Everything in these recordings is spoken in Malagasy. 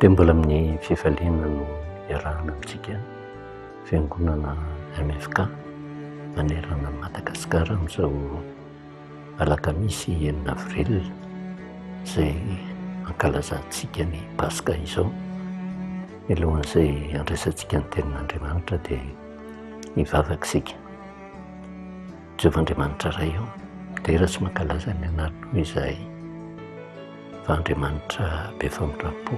Dia mbola amin'ny fifaliana no iarahana amintsika Fiangonana MFK manerana an'i Madagasikara amin'izao alakamisy enina avril izay ankalazantsika ny Paska izao. Mialohan'izay handraisantsika ny tenin'Andriamanitra dia hivavaka isika. Jehovah Andriamanitra Ray ô, midera sy mankalaza ny anaranao izahay fa Andriamanitra be famindram-po,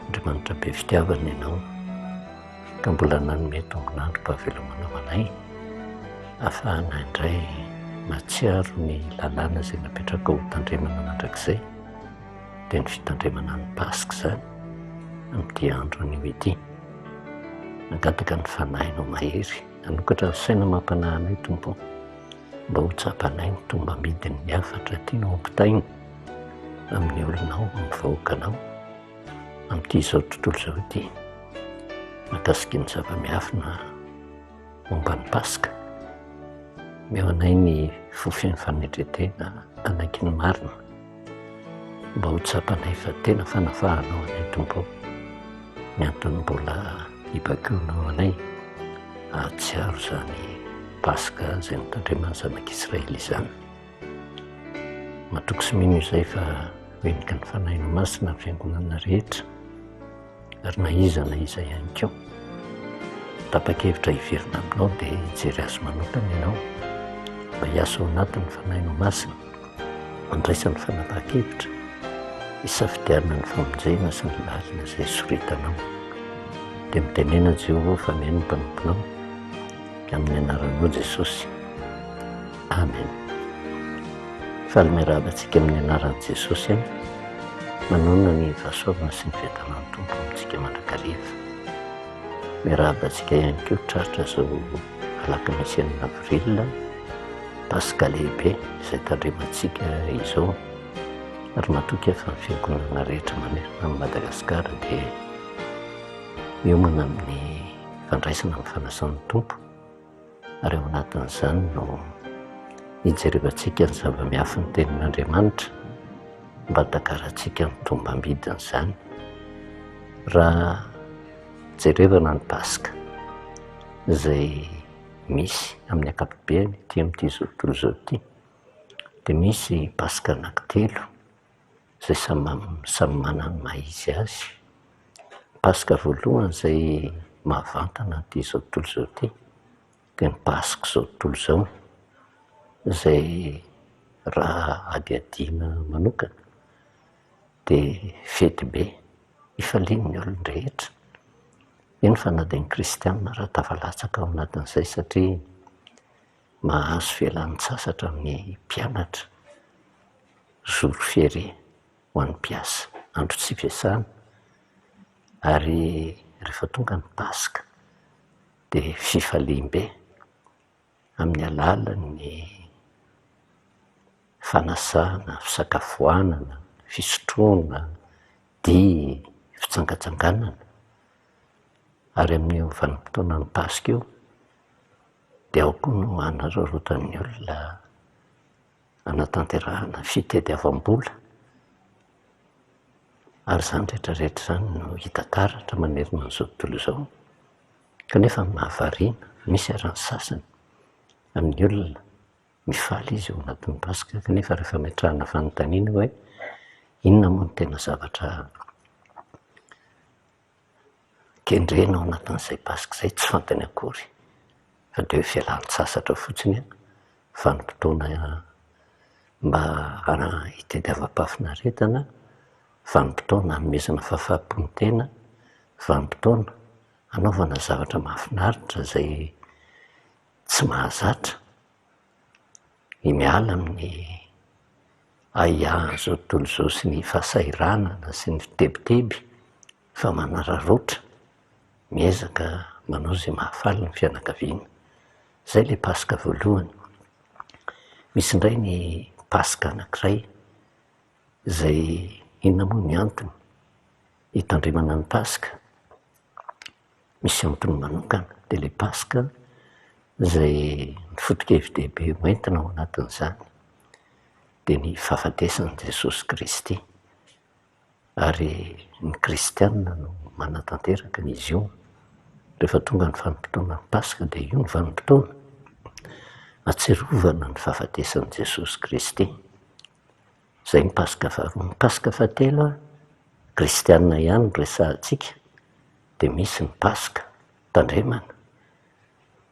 Andriamanitra be fitiavana Ianao ka mbola nanome tombon'androm-pahavelomana ho anay ahafahana indray mahatsiaro ny lalàna izay napetrakao ho tandremana mandrakizay, dia ny fitandremana ny Paska izany amin'ity andro anio ity. Mangataka ny Fanahinao mahery hanokatra ny saina amam-panahy anay Tompo ô, mba ho tsapanay ny tombam-bidin'ny hafatra tianao hampitaina amin'ny olonao, amin'ny vahoakanao, amin'ity izao tontolo izao ity, mahakasika ny zava-miafina momba ny Paska. Omeo anay ny fo feno fanetren-tena hanaiky ny marina, mba ho tsapanay fa tena fanafahanao anay Tompo ô, ny antony mbola hibaikoanao anay hahatsiaro izany Paska izay notandreman'ny zanak'Israely izany. Matoky sy mino izay fa heniky ny Fanahinao Masina ny fiangonana rehetra ary na iza na iza ihany koa tapa-kevitra hiverina aminao dia hijery azy manokana ianao mba hiasa ao anatin'ny Fanahinao Masina handraisany fanapahan-kevitra hisafidianana ny famonjena sy ny lalana izay soritanao. Dia mitenena Jehovah fa mihaino ny mpanomponao amin'ny anaranao Jesosy. Amen. Faly miarahaba antsika amin'ny anaran'i Jesosy aho. Manonona ny fahasoavana sy ny fiadanan'ny Tompo amintsika mandrakariva. Miarahaba antsika ihany koa tratra izao alakamisy enina avril, Paska lehibe izay tandremantsika izao. Ary matoky aho fa ny fiangonana rehetra manerana an'i Madagasikara dia miomana amin'ny fandraisana ny fanasan'ny Tompo. Ary ao anatin'izany no hijerevantsika ny zava-miafin'ny Tenin'Andriamanitra mba hatakarantsika ny tombam-bidin'izany. Raha jerevana ny Paska izay misy amin'ny ankapobeny ety amin'ity izao tontolo izao ity dia misy Paska anankitelo izay samy samy manana ny maha izy azy. Paska voalohany izay mahavantana an'ity izao tontolo izao ity dia ny Pask'izao tontolo izao izay raha hadihadiana manokana dia fety be ifalian'ny olon-drehetra. Eny fa na dia ny kristiana ara tafalatsaka ao anatin'izay satria mahazo fialan-tsasatra amin'ny mpianatra, jour férié ho an'ny mpiasa, andro tsy fiasana, ary rehefa tonga ny Paska dia fifaliam-be amin'ny alalan'ny fanasana, fisakafoanana, fisotroana, dihy, fitsangatsanganana, ary amin'io vanim-potoanan'ny Paska io dia ao koa no hanararaotan'ny olona hanatanterahana fitediavam-bola ary izany rehetra rehetra izany no hita taratra manerana an'izao tontolo izao. Kanefa ny mahavariana, misy ary ny sasany amin'ny olona mifaly izy ao anatin'ny Paska kanefa rehefa ametrahana fanontaniana hoe inona moa no tena zavatra kendrena ao anatin'izay Paska izay, tsy fantany akory fa dia hoe fialan-tsasatra fotsiny an, vanim-potoana mba hitadiavam-pahafinaretana, vanim-potoana hanomezana fahafaham-po ny tena, vanim-potoana hanaovana zavatra mahafinaritra izay tsy mahazatra, ny miala amin'ny ahiahin'izao tontolo izao sy ny fahasahiranana sy ny tebiteby fa manararaotra miezaka manao izay mahafaly ny fianakaviana. Izay ilay Paska voalohany. Misy indray ny Paska anankiray izay inona moa ny antony hitandremana ny Paska? Misy antony manokana dia ilay Paska izay ny foto-kevi-dehibe hoentina ao anatin'izany dia ny fahafatesan'i Jesosy Kristy. Ary ny kristiana no manatanteraka an'izy io. Rehefa tonga ny vanim-potoanan'ny Paska dia io no vanim-potoana ahatsiarovana ny fahafatesan'i Jesosy Kristy. Izay ny Paska faharoa. Ny Paska fahatelo, kristiana ihany no resahantsika, dia misy ny Paska tandremana,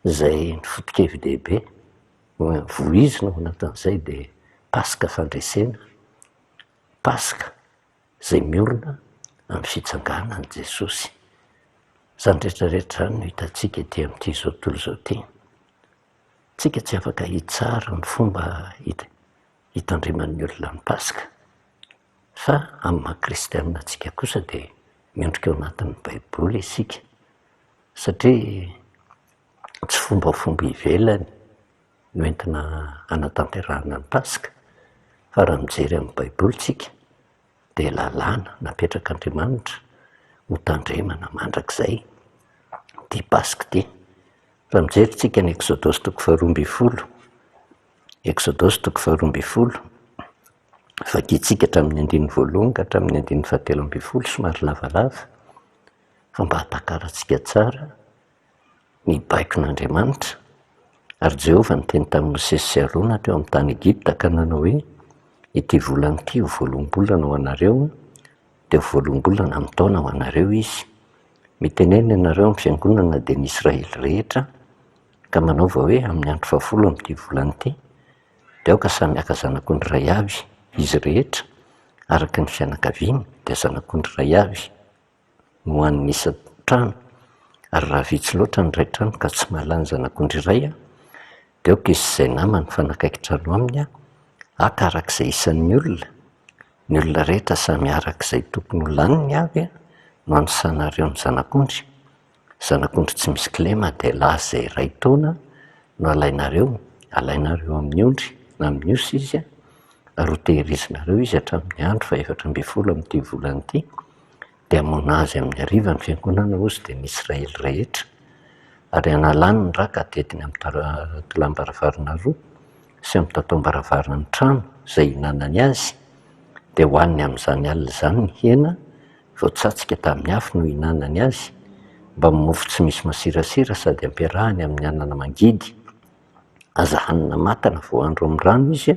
izay ny foto-kevi-dehibe voizina ao anatin'izay dia Paska fandresena, Paska izay miorina amin'ny fitsanganan'i Jesosy. Izany rehetra rehetra izany no hitantsika ety amin'ity izao tontolo izao ity. Tsika tsy afaka hitsara ny fomba hitandreman'ny olona ny Paska, fa amin'ny maha kristianina antsika kosa dia miondrika ao anatin'ny Baiboly isika, satria tsy fombafomba ivelany no entina hanatanterahana ny Paska, fa raha mijery amin'ny Baiboly tsika dia lalàna napetrak'Andriamanitra ho tandremana mandrakizay ity Paska ity. Raha mijery tsika ny Eksodosy toko faharoa ambin'ny folo, Eksodosy toko faharoa ambin'ny folo, vakintsika hatramin'ny andininy voalohany ka hatramin'ny andininy fahatelo ambin'ny folo, somary lavalava, fa mba hahatakarantsika tsara ny baikon'Andriamanitra. Ary Jehovah niteny tamin'i Mosesy sy Arona teo amin'ny tany Egypta ka nanao hoe, Ity volana ity ho voaloham-bolana ho anareo, dia ho voaloham-bolana amin'ny taona ho anareo izy. Mitenena ianareo amin'ny fiangonana dia ny Israely rehetra, ka manaova hoe, Amin'ny andro fahafolo amin'ity volana ity, dia aoka samy haka zanak'ondry iray avy izy rehetra, araka ny fianakaviany, dia zanak'ondry iray avy. no an'ny isan-trano, ary raha vitsy loatra ny iray trano ka tsy mahalany zanak'ondry iray, dia aoka izy sy izay namany mifanakaiky trano aminy haka araka izay isan'ny olona, ny olona rehetra samy araka izay tokony ho laniny avy no hanisanareo ny zanak'ondry, zanak'ondry tsy misy kilema dia lahy izay iray taona no alainareo, alainareo amin'ny ondry na amin'ny osy izy, ary hotehirizinareo izy hatramin'ny andro fahefatra ambin'ny folo amin'ity volana ity, dia hamono azy amin'ny hariva ny fiangonana, hozy dia ny Israely rehetra, ary hanalany ny ra ka hatetiny amin'ny tolam-baravarana roa sy amin'ny tataom-baravaran'ny trano izay hihinanany azy, dia hohaniny amin'izany alina izany ny hena voatsatsika tamin'ny afo no hihinanany azy, mbamin'ny mofo tsy misy masirasira sady ampiarahany amin'ny anana mangidy. Aza hanina manta na voahandro amin'ny rano izy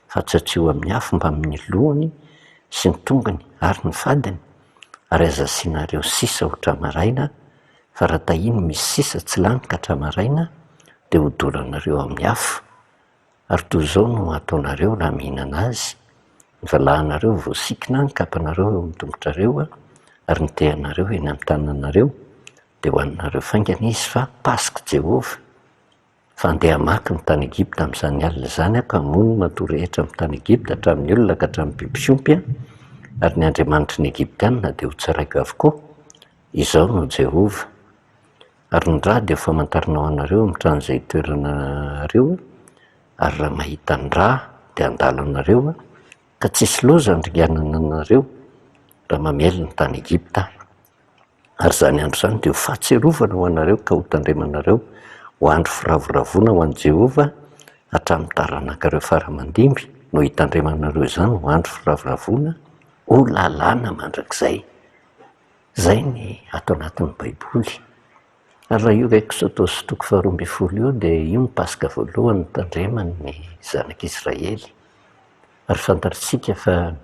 fa tsatsiho amin'ny afo mbamin'ny lohany sy ny tongony ary ny fadiny, ary aza asianareo sisa ho tra-maraina, fa raha tahiny misy sisa tsy lany ka tra-maraina, dia hodoranareo amin'ny afo. Ary toy izao no hataonareo raha mihinana azy, ny valahanareo voasikina, ny kapanareo eo amin'ny tongotrareo, ary ny tehanareo eny amin'ny tananareo, dia hohaninareo faingana izy, fa Pask'i Jehovah. Fa handeha hamaky ny tany Egypta amin'izany alina izany aho ka hamono ny matoa rehetra amin'ny tany Egypta, hatramin'ny olona ka hatramin'ny biby fiompy, ary ny andriamanitry ny Egyptiana dia hotsaraiko avokoa. Izaho no Jehovah. Ary ny ra dia ho famantarana ho anareo amin'ny trano izay itoeranareo, ary raha mahita ny ra dia handalo anareo, ka tsy hisy loza handringanana anareo raha mamely ny tany Egypta aho. Ary izany andro izany dia ho fahatsiarovana ho anareo ka hotandremanareo ho andro firavoravoana ho an'i Jehovah hatramin'ny taranakareo fara aman-dimby no hitandremanareo izany ho andro firavoravoana, ho lalàna mandrakizay. Izay ny ato anatin'ny Baiboly. Ary raha io Eksodosy toko faharoa ambin'ny folo io dia io ny Paska voalohany notandreman'ny zanak'Israely. Ary fantatsika fa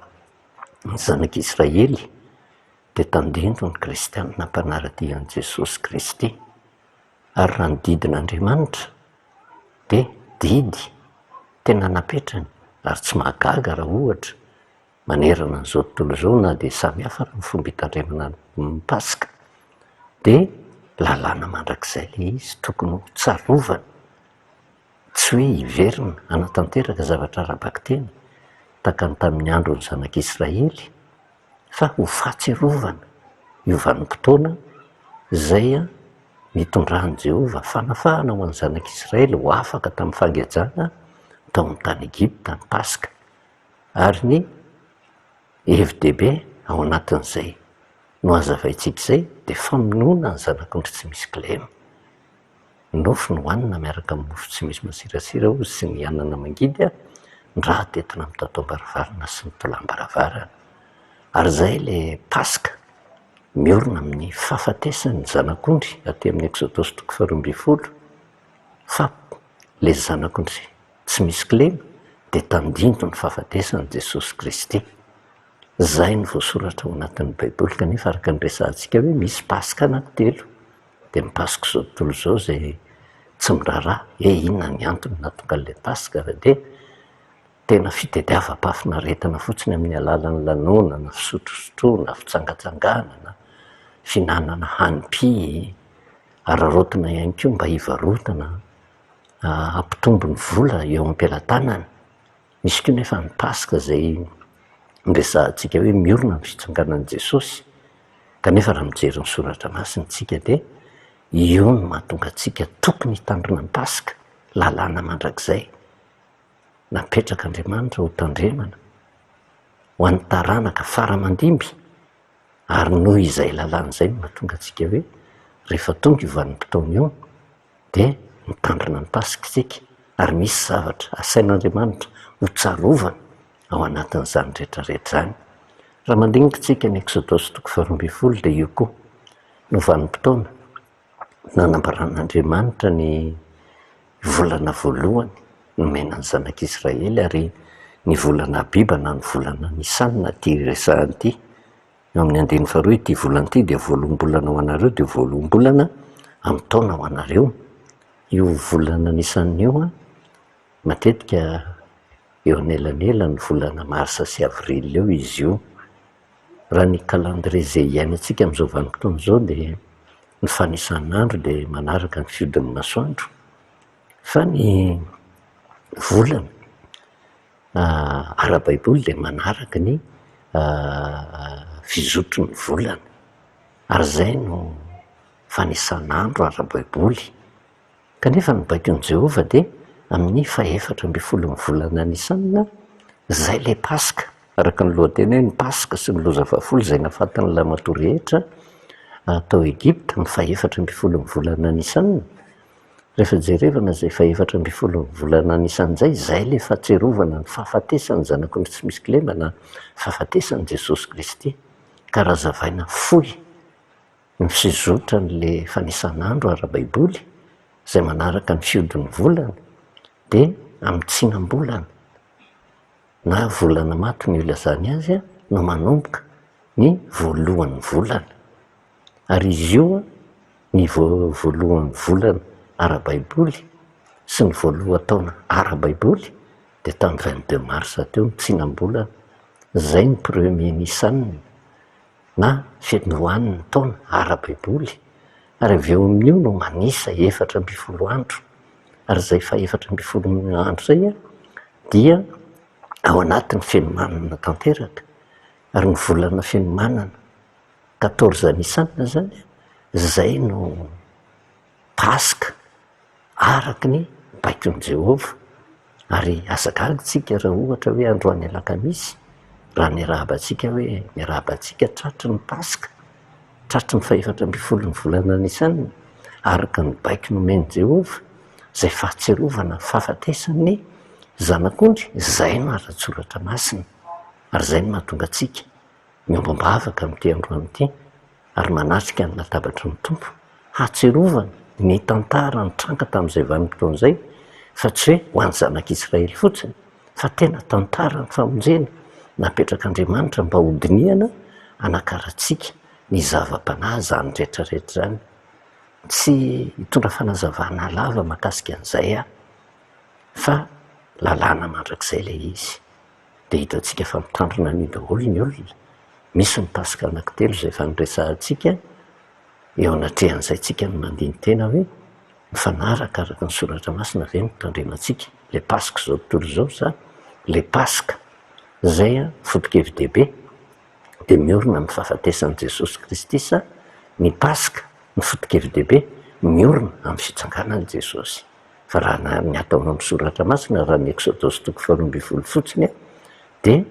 ny zanak'Israely dia tandindon' ny kristiana mpanara-dia an'i Jesosy Kristy. Ary raha ny didin'Andriamanitra dia didy tena napetrany ary tsy mahagaga raha ohatra manerana an'izao tontolo izao na dia samy hafa ary ny fomba hitandremana ny Paska dia lalàna mandrakizay ilay izy tokony ho tsarovana, tsy hoe hiverina hanatanteraka zavatra ara-bakiteny tahaka ny tamin'ny andron'ny zanak'Israely. fa ho fahatsiarovana io vanim-potoana izay nitondran'i Jehovah fanafahana ho an'ny zanak'Israely ho afaka tamin'ny fangejana tao amin'ny tany Egypta ny Paska. Ary ny hevi-dehibe ao anatin'izay nohazavaintsika izay dia famonoana ny zanak'ondry tsy misy kilema. Nofo no hohanina miaraka amin'ny mofo tsy misy masirasira hozy sy ny anana mangidy, ny ra atetina amin'ny tataom-baravarana sy ny tolam-baravarana. Ary izay ilay Paska miorina amin'ny fahafatesan'ny Zanak'ondry aty amin'ny Eksodosy toko faharoa ambin'ny folo, fa ilay Zanak'ondry tsy misy kilema dia tandindon'ny fahafatesan'i Jesosy Kristy. Izay no voasoratra ao anatin'ny Baiboly, kanefa araka ny resahantsika hoe misy Paska anankitelo, dia ny Pask'izao tontolo izao izay tsy miraharaha hoe inona ny antony nahatonga an'ilay Paska fa dia tena fitediavam-pahafinaretana fotsiny amin'ny alalan'ny lanonana, fisotrosotroana, fitsangatsanganana, fihinanana hanim-py, araraotina ihany koa mba hivarotana, hampitombo ny vola eo am-pelatanana. Misy koa nefa ny Paska izay noresahantsika hoe miorina amin'ny fitsanganan'i Jesosy, kanefa raha mijery ny Soratra Masina isika dia io no mahatonga antsika tokony hitandrina ny Paska, lalàna mandrakizay napetrak'Andriamanitra ho tandremana ho an'ny taranaka fara aman-dimby, ary noho izay lalàna izay no mahatonga antsika hoe rehefa tonga io vanim-potoana io dia mitandrina ny Paska isika ary misy zavatra asain'Andriamanitra ho tsarovana ao anatin'izany rehetra rehetra izany. Raha mandinika isika ny Eksodosy toko faharoa ambin'ny folo dia io koa no vanim-potoana nanambaran'Andriamanitra ny volana voalohany nomena ny zanak'Israely ary ny volana Abiba na ny volana Nisana ity resahana ity. Eo amin'ny andininy faharoa, ity volana ity dia voaloham-bolana ho anareo, dia voaloham-bolana amin'ny taona ho anareo. Io volana Nisana io matetika eo anelanelan'ny volana marsa sy avril eo izy io. Raha ny calendrier izay iainantsika amin'izao vanim-potoana izao dia ny fanisan'andro dia manaraka ny fihodin'ny masoandro, fa ny volana Ara-baiboly dia manaraka ny fizotry ny volana, ary izay no fanisan'andro ara-baiboly. Kanefa ny baikon'i Jehovah dia amin'ny fahefatra ambin'ny folon'ny volana Nisana, izay ilay Paska, araka ny lohateny hoe Ny Paska sy ny Loza Fahafolo izay nafatin'ny lahimatoa rehetra tao Egypta, ny fahefatra ambin'ny folon'ny volana Nisana. Rehefa jerevana izay fahefatra ambin'ny folo volana nisan'ny izay, izay ilay fahatsiarovana ny fahafatesan'ny Zanak'ondry tsy misy kilema na fahafatesan'i Jesosy Kristy. Ka raha hazavaina fohy ny fizotran'ilay fanisan'andro ara-baiboly izay manaraka ny fihodin'ny volana dia amin'ny tsinam-bolana na volana maty no ilazany azy no manomboka ny voalohan'ny volana. Ary izy io ny voalohan'ny volana ara-baiboly sy ny voalohan-taona ara-baiboly dia tamin'ny 22 mars teo ny tsinam-bolana, izay ny premier Nissan na fiandohan'ny taona ara-baiboly, ary avy eo amin'io no manisa 14 andro, ary izay faha 14 andro izay dia ao anatin'ny fenomanana tanteraka, ary ny volana fenomanana Quatorze Nissan zany, zay no Paska araka ny baikon'i Jehovah. Ary aza gaga tsika raha ohatra hoe androany alakamisy, raha miarahaba antsika hoe miarahaba antsika tratry ny Paska, tratry ny fahefatra ambin'ny folon'ny volana Nissan, araka ny baiko nomen'i Jehovah, izay fahatsiarovana ny fahafatesan'ny Zanak'ondry, izay no ara-tsoratra masina, ary izay no mahatonga antsika miombom-bavaka amin'ity androany ity ary manatrika ny latabatry ny Tompo hahatsiarovana ny tantara nitranga tamin'izay vanim-potoana izay fa tsy hoe ho an'ny zanak'Israely fotsiny fa tena tantaran'ny famonjena napetrak'Andriamanitra mba hodinihana hanakarantsika ny zava-panahy izany rehetra rehetra izany. Tsy hitondra fanazavana lava mahakasika an'izay aho fa lalàna mandrakizay ilay izy. Dia hitantsika fa mitandrina an'io daholo ny olona. Misy ny Paska anankitelo izay efa noresahantsika, eo anatrehan'izay tsika no mandini-tena hoe mifanaraka araka ny soratra masina ve ny tandremantsika ilay Paska izao tontolo izao sa ilay Paska izay foto-kevi-dehibe dia miorina amin'ny fahafatesan'i Jesosy Kristy sa ny Paska ny foto-kevi-dehibe miorina amin'ny fitsanganan'i Jesosy. Fa raha ny atao amin'ny soratra masina, raha ny Eksodosy toko faharoa ambin'ny folo fotsiny dia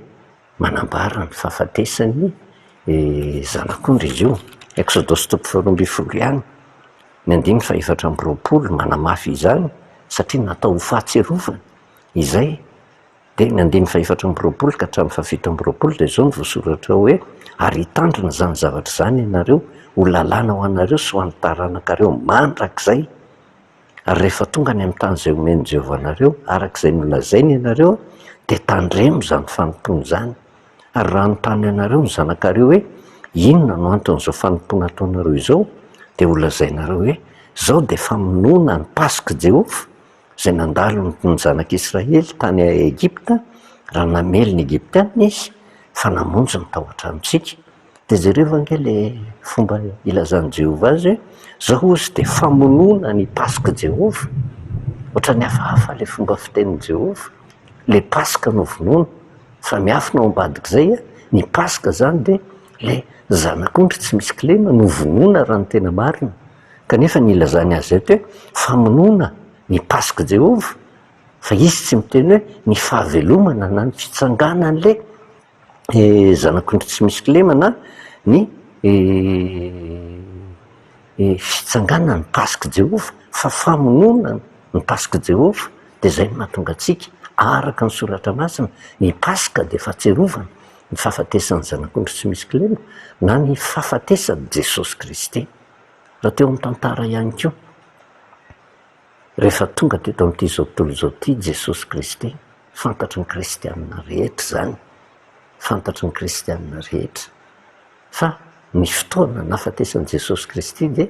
manambara ny fahafatesan'ny zanak'ondry izy io. Eksodosy toko faharoa ambin'ny folo ihany, ny andininy faha-24 manamafy izany satria natao ho fahatsiarovana izay. Dia ny andininy fahefatra amby roapolo ka hatramin'ny fahafito amby roapolo dia izao no voasoratra ao hoe, Ary hitandrina izany zavatra izany ianareo ho lalàna ho anareo sy ho an'ny taranakareo mandrakizay. Ary rehefa tonga any amin'ny tany izay omen'i Jehovah anareo, araka izay nolazainy ianareo, dia tandremo izany fanompoana izany. Ary raha hanontany anareo ny zanakareo hoe, Inona no anton'izao fanompoana ataonareo izao? dia holazainareo hoe, Izao dia famonoana ny Pask'i Jehovah, izay nandalo ny zanak'Israely tany Egypta, raha namely ny Egyptiana izy, fa namonjy ny tao an-tranontsika. Dia jereo ange ilay fomba ilazan'i Jehovah azy hoe, Izao hozy dia famonoana ny Pask'i Jehovah. Ohatran'ny hafahafa ilay fomba fitenin'i Jehovah. Ilay Paska no vonoina. Fa miafina ao ambadik'izay, ny Paska izany dia ilay zanak'ondry tsy misy kilema no vonoina raha ny tena marina. Kanefa ny ilazany azy eto hoe famonoana ny Pask'i Jehovah, fa izy tsy miteny hoe ny fahavelomana na ny fitsanganan'ilay zanak'ondry tsy misy kilema na ny fitsanganan'ny Pask'i Jehovah, fa famonoana ny Pask'i Jehovah. Dia izay no mahatonga antsika, araka ny Soratra Masina, ny Paska dia fahatsiarovana ny fahafatesan'ny zanak'ondry tsy misy kilema na ny fahafatesan'i Jesosy Kristy. Raha teo amin'ny tantara ihany koa, rehefa tonga teto amin'ity izao tontolo izao ity Jesosy Kristy, fantatry ny kristianina rehetra izany, fantatry ny kristianina rehetra fa ny fotoana nahafatesan'i Jesosy Kristy dia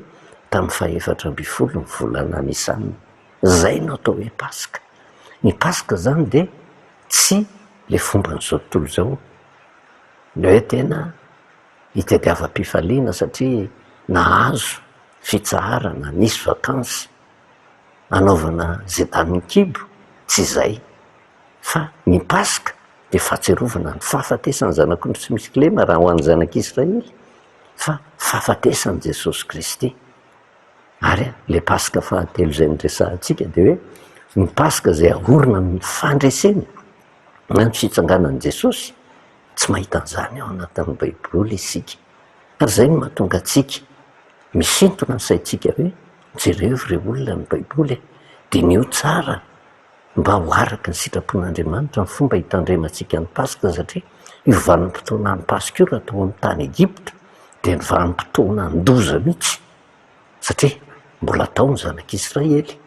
tamin'ny fahefatra ambin'ny folo ny volana Nisana. Izay no atao hoe Paska. Ny Paska izany dia tsy ilay fomban'izao tontolo izao, ny hoe tena hitadiavam-pifaliana satria nahazo fitsaharana, nisy vakansy hanaovana izay danin'ny kibo, tsy izay. Fa ny Paska dia fahatsiarovana ny fahafatesan'ny Zanak'ondry tsy misy kilema raha ho an'ny zanak'Israely, fa fahafatesan'i Jesosy Kristy. Ary ilay Paska fahatelo izay noresahantsika dia hoe ny Paska izay ahorina amin'ny fandresena na ny fitsanganan'i Jesosy, Tsy mahita an'izany ao anatin'ny Baiboly isika. Ary izay no mahatonga antsika misintona ny saintsika hoe, jereo ireo olona ny Baiboly e! Diniho tsara mba ho araka ny sitrapon'Andriamanitra ny fomba hitandremantsika ny Paska, satria io vanim-potoanan'ny Paska io raha tao amin'ny tany Egypta dia ny vanim-potoanan-doza mihitsy, satria mbola tao ny zanak'Israely,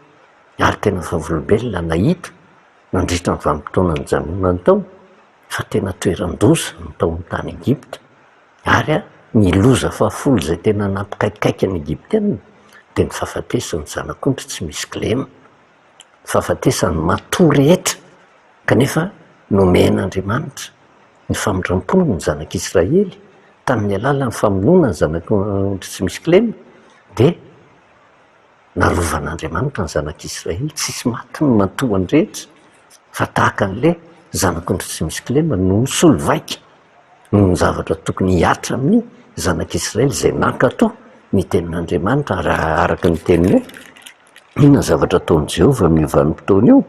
ary tena vavolombelona nahita nandritra ny vanim-potoana nijanonany tao. fa tena toeran-doza ny tao amin'ny tany Egypta, ary ny loza fahafolo izay tena nampikaikaika ny Egyptiana dia ny fahafatesan'ny zanak'ondry tsy misy kilema, ny fahafatesan'ny matoa rehetra, kanefa nomen'Andriamanitra ny famindram-pony ny zanak'Israely tamin'ny alalan'ny famonoana ny zanak'ondry tsy misy kilema, dia Narovan'Andriamanitra ny zanak'Israely, tsisy maty ny matoany rehetra, fa tahaka an'ilay zanak'ondry tsy misy kilema no nisolo vaika noho ny zavatra tokony hihatra amin'ny zanak'Israely izay nankatò ny tenin'Andriamanitra, ary araka ny teniny hoe, inona ny zavatra ataon'i Jehovah amin'io vanim-potoana io?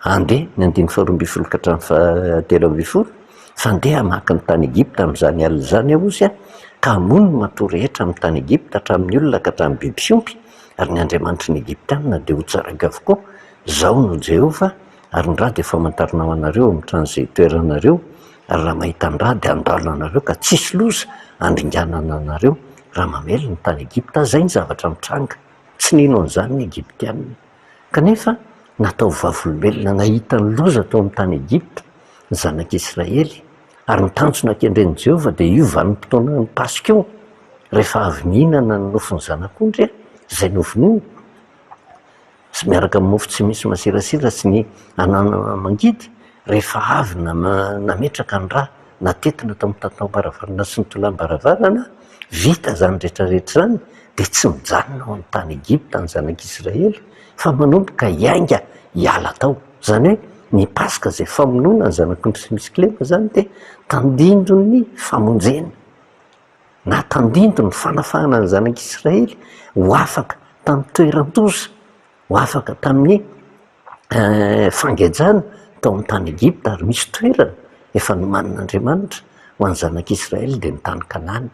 Andeha, ny andininy faharoa ambin'ny folo ka hatramin'ny fahatelo ambin'ny folo, fa andeha hamaky ny tany Egypta amin'izany alina izany aho, hozy aho, ka hamono ny matoa rehetra amin'ny tany Egypta, hatramin'ny olona ka hatramin'ny biby fiompy, ary ny andriamanitry ny Egyptiana dia hotsaraiko avokoa. Izaho no Jehovah, ary ny ra dia famantarana ho anareo amin'ny trano izay itoeranareo, ary raha mahita ny ra dia handalo anareo, ka tsy hisy loza handringanana anareo raha mamely ny tany Egypta aho. Izay ny zavatra mitranga. Tsy nino an'izany ny Egyptiana. Kanefa, natao vavolombelona nahita ny loza tao amin'ny tany Egypta ny zanak'Israely, ary ny tanjona kendren'i Jehovah dia io vanim-potoanan'ny Paska io, rehefa avy nihinana ny nofon'ny zanak'ondry izay novonoina, sy miaraka amin'ny mofo tsy misy masirasira sy ny anana mangidy, rehefa avy nametraka ny ra natetina tao amin'ny tataom-baravarana sy ny tolam-baravarana, vita izany rehetra rehetra izany, dia tsy mijanona ao amin'ny tany Egypta ny zanak'Israely fa manomboka hiainga hiala tao. Izany hoe ny Paska izay famonoana ny zanak'ondry tsy misy kilema izany dia tandindon'ny famonjena na tandindon'ny fanafahana ny zanak'Israely ho afaka tamin'ny toeran-doza, ho afaka tamin'ny fangejana tao amin'ny tany Egypta ary misy toerana efa nomanin'Andriamanitra ho an'ny zanak'Israely dia ny tany Kanana.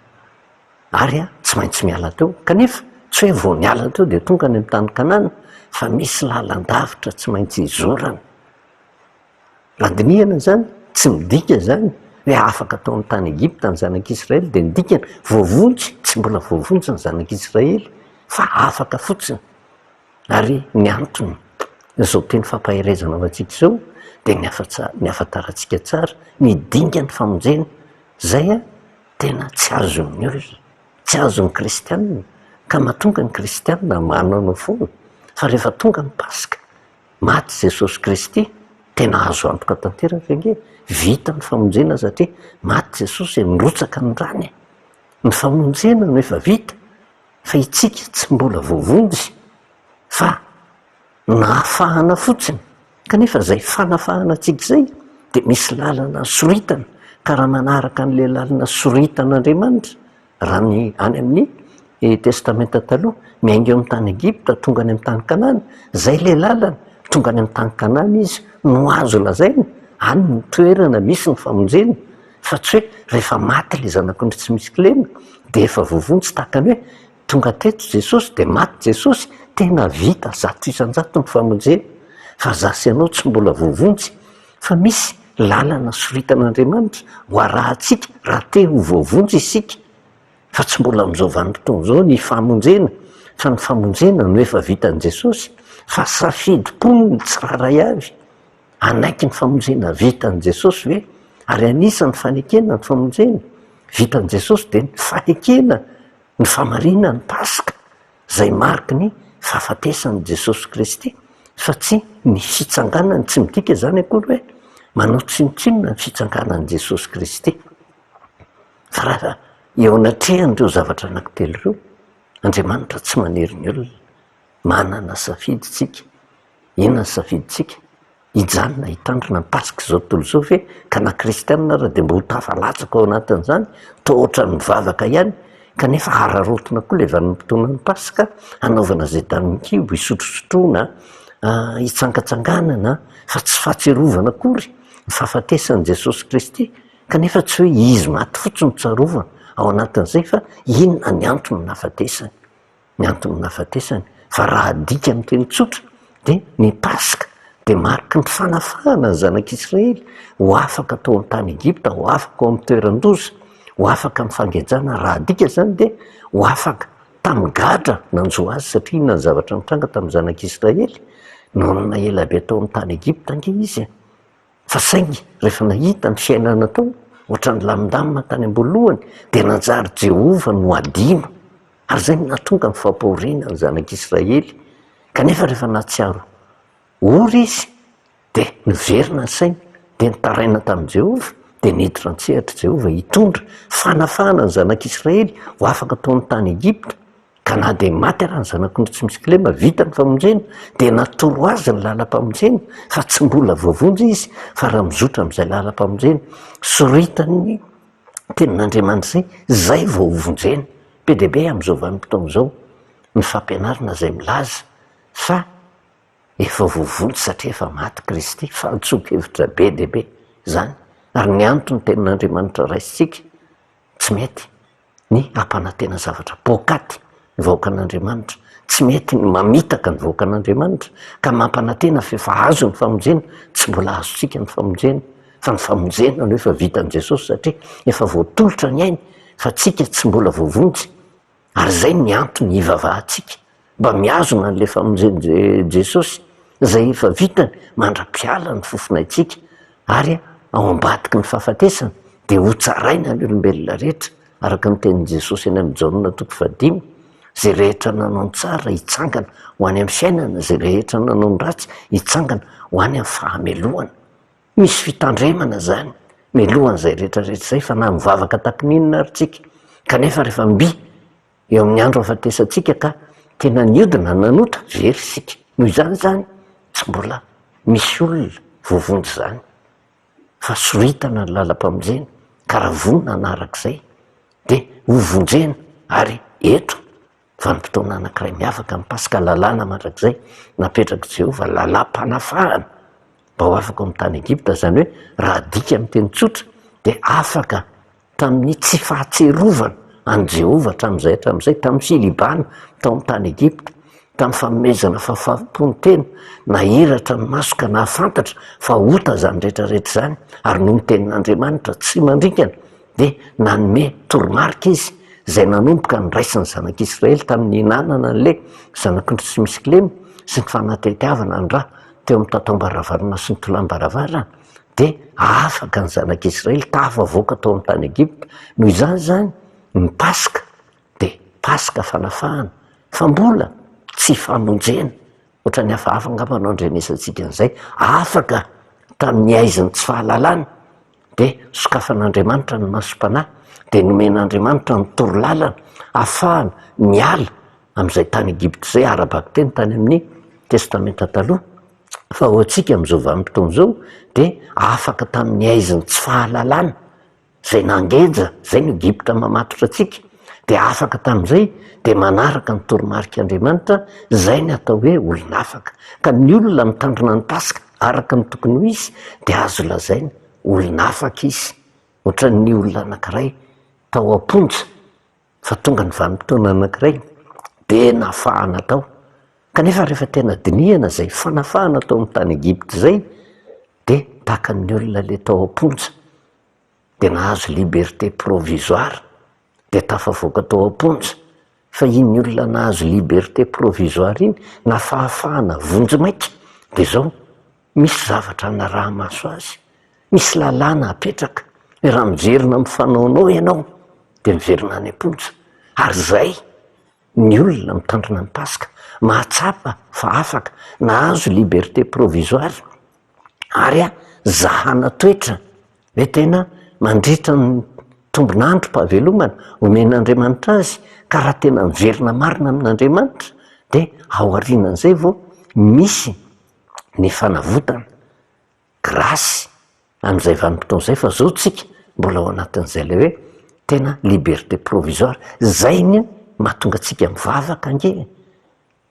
Ary tsy maintsy miala teo. Kanefa tsy hoe vao niala teo dia tonga any amin'ny tany Kanana fa misy lalan-davitra tsy maintsy izorana. Raha dinihana izany, tsy midika izany hoe afaka tao amin'ny tany Egypta ny zanak'Israely dia ny dikany voavonjy, tsy mbola voavonjy ny zanak'Israely fa afaka fotsiny. Ary ny antony izao teny fampaherezana ho antsika izao dia ny ny ahafantarantsika tsara ny dingan'ny famonjena izay tena tsy azon'ny olona, tsy azon'ny kristianina, ka mahatonga ny kristianina manaonao foana fa rehefa tonga ny Paska, maty Jesosy Kristy, tena azo antoka tanteraka ange, vita ny famonjena satria maty Jesosy e, nirotsaka ny rany e, ny famonjena no efa vita fa itsika tsy mbola voavonjy fa nahafahana fotsiny, kanefa izay fanafahana antsika izay dia misy lalana soritana, ka raha manaraka an'ilay lalana soritan'Andriamanitra, raha ny any amin'ny Testamenta Taloha, miainga eo amin'ny tany Egypta tonga any amin'ny tany Kanana, izay ilay lalana, tonga any amin'ny tany Kanana izy no azo lazaina, any no toerana misy ny famonjena, fa tsy hoe rehefa maty ilay zanak'ondry tsy misy kilema dia efa voavonjy tahaka ny hoe Tonga teto Jesosy dia maty Jesosy, tena vita 100% ny famonjena, fa za sy ianao tsy mbola voavonjy, fa misy lalana soritan'Andriamanitra ho arahantsika raha te ho voavonjy isika, fa tsy mbola amin'izao vanim-potoana izao ny famonjena, fa ny famonjena no efa vitan'i Jesosy, fa safidim-pon'ny tsirairay avy hanaiky ny famonjena vitan'i Jesosy ve? Ary anisan'ny fanekena ny famonjena vitan'i Jesosy dia ny fanekena Ny famarinan'ny Paska, izay mariky ny fahafatesan'i Jesosy Kristy, fa tsy ny fitsanganany, tsy midika izany akory hoe manao tsinontsinona ny fitsanganan'i Jesosy Kristy. Fa raha eo anatrehan'ireo zavatra anankitelo ireo, Andriamanitra tsy manery ny olona. Manana safidy isika. Inona ny safidintsika? Hijanona hitandrina ny Paska izao tontolo izao ve ka na kristianina ara dia mba ho tafalatsaka ao anatin'izany? Toa ohatran'ny mivavaka ihany kanefa hararaotina koa ilay vanim-potoanan'ny Paska hanaovana izay danin'ny kibo, hisotrosotroana, hitsangatsanganana fa tsy fahatsiarovana akory ny fahafatesan'i Jesosy Kristy kanefa tsy hoe izy maty fotsiny no tsarovana ao anatin'izay fa inona ny antony nahafatesany. ny antony nahafatesany, fa raha adika amin'ny teny tsotra dia ny Paska dia mariky ny fanafahana ny zanak'Israely ho afaka tao amin'ny tany Egypta, ho afaka ao amin'ny toeran-doza, ho afaka amin'ny fangejana, raha adika izany dia ho afaka tamin'ny gadra nanjo azy, satria inona ny zavatra nitranga tamin'ny zanak'Israely? Nonina ela be tao amin'ny tany Egypta ange izy e! Fa saingy rehefa nahita ny fiainana tao, ohatran'ny nilamindamina tany am-boalohany, dia nanjary Jehovah no adino. Ary izay no nahatonga ny fampahoriana ny zanak'Israely. Kanefa rehefa nahatsiaro ory izy, dia niverina ny sainy, dia nitaraina tamin'i Jehovah, dia niditra an-tsehatra Jehovah hitondra fanafahana ny zanak'Israely ho afaka tao amin'ny tany Egypta. Ka na dia maty ara ny zanak'ondry tsy misy kilema, vita ny famonjena, dia natoro azy ny lalam-pamonjena, fa tsy mbola voavonjy izy, fa raha mizotra amin'izay lalam-pamonjena soritan'ny tenin'Andriamanitra izay, izay vao hovonjena. Be dia be amin'izao vanim-potoana izao ny fampianarana izay milaza fa efa voavonjy satria efa maty Kristy, fahantsoan-kevitra be dia be izany, ary ny antony tenin'Andriamanitra raisintsika tsy mety. ny hampanantena zavatra poakaty ny vahoakan'Andriamanitra, tsy mety ny mamitaka ny vahoakan'Andriamanitra ka mampanantena fa efa azo ny famonjena, tsy mbola azontsika ny famonjena fa ny famonjena no efa vitan'i Jesosy satria efa voatolotra ny ainy fa tsika tsy mbola voavonjy ary izay ny antony hivavahantsika mba mihazona an'ilay famonjen'i Jesosy izay efa vitany mandra-piala ny fofonaintsika ary ao ambadiky ny fahafatesana dia hotsaraina ny olombelona rehetra araka ny tenin'i Jesosy any amin'ny Jaona toko fahadimy, izay rehetra nanao ny tsara hitsangana ho any amin'ny fiainana, izay rehetra nanao ny ratsy hitsangana ho any amin'ny fahamelohana. Misy fitandremana izany mialohan'izay rehetra rehetra izay fa na mivavaka tahaka ny inona ary tsika kanefa rehefa mby Eo amin'ny andro hahafatesantsika ka tena niodina nanota, very isika. Noho izany izany, tsy mbola misy olona voavonjy izany, fa soritana ny lalam-pamonjena, ka raha vonona hanaraka izay, dia ho vonjena, ary eto, vanim-potoana anankiray miavaka ny Paska, lalàna mandrakizay napetrak'i Jehovah, lalam-panafahana mba ho afaka ao amin'ny tany Egypta, izany hoe raha adika amin'ny teny tsotra, dia afaka tamin'ny tsy fahatsiarovana an'i Jehovah hatramin'izay hatramin'izay, tamin'ny filibana tao amin'ny tany Egypta. Tamin'ny fanomezana fahafaham-po ny tena, nahiratra ny maso ka nahafantatra fa ota izany rehetra rehetra izany, ary noho ny tenin'Andriamanitra tsy mandringana dia nanome toromarika izy, izay nanomboka niraisin'ny zanak'Israely tamin'ny nihinanana an'ilay zanak'ondry tsy misy kilema sy ny fanatetiavana ny ra teo amin'ny tataom-baravarana sy ny tolam-baravarana, dia afaka ny zanak'Israely tafavoaka tao amin'ny tany Egypta. Noho izany izany, ny Paska dia Paska fanafahana, fa mbola tsy famonjena. Ohatran'ny hafahafa angamba no andrenesantsika an'izay. Afaka tamin'ny haizin'ny tsy fahalalana, dia sokafan'Andriamanitra ny masom-panahy, dia nomen'Andriamanitra ny torolalana ahafahana miala amin'izay tany Egypta izay, ara-bakiteny tany amin'ny Testamenta Taloha. Fa ho antsika amin'izao vanim-potoana izao dia afaka tamin'ny haizin'ny tsy fahalalana izay nangeja, izay no Egypta mamatotra antsika, dia afaka tamin'izay dia manaraka ny toromarik'Andriamanitra, izay ny atao hoe olona afaka. Ka ny olona mitandrina ny Paska araka ny tokony ho izy dia azo lazaina olona afaka izy, ohatran'ny olona anankiray tao am-ponja fa tonga ny vanim-potoana anankiray dia nafahana tao. Kanefa rehefa tena dinihana izay fanafahana tao amin'ny tany Egypta izay dia tahaka ny olona ilay tao am-ponja dia nahazo liberté provisoire dia tafavoaka tao am-ponja fa iny olona nahazo liberté provisoire iny na fahafahana vonjimaika dia izao misy zavatra anaraha-maso azy, misy lalàna apetraka hoe raha miverina amin'ny fanaonao ianao dia miverina any am-ponja ary izay ny olona mitandrina ny Paska mahatsapa fa afaka nahazo liberté provisoire ary zahana toetra hoe tena mandritra ny tombon'androm-pahavelomana omen'Andriamanitra azy ka raha tena miverina marina amin'Andriamanitra dia ao aorianan'izay vao misy ny fanavotana, grâce, amin'izay vanim-potoana izay fa zao tsika mbola ao anatin'izay ilay hoe tena liberté provisoire, zay ny mahatonga antsika mivavaka ange e,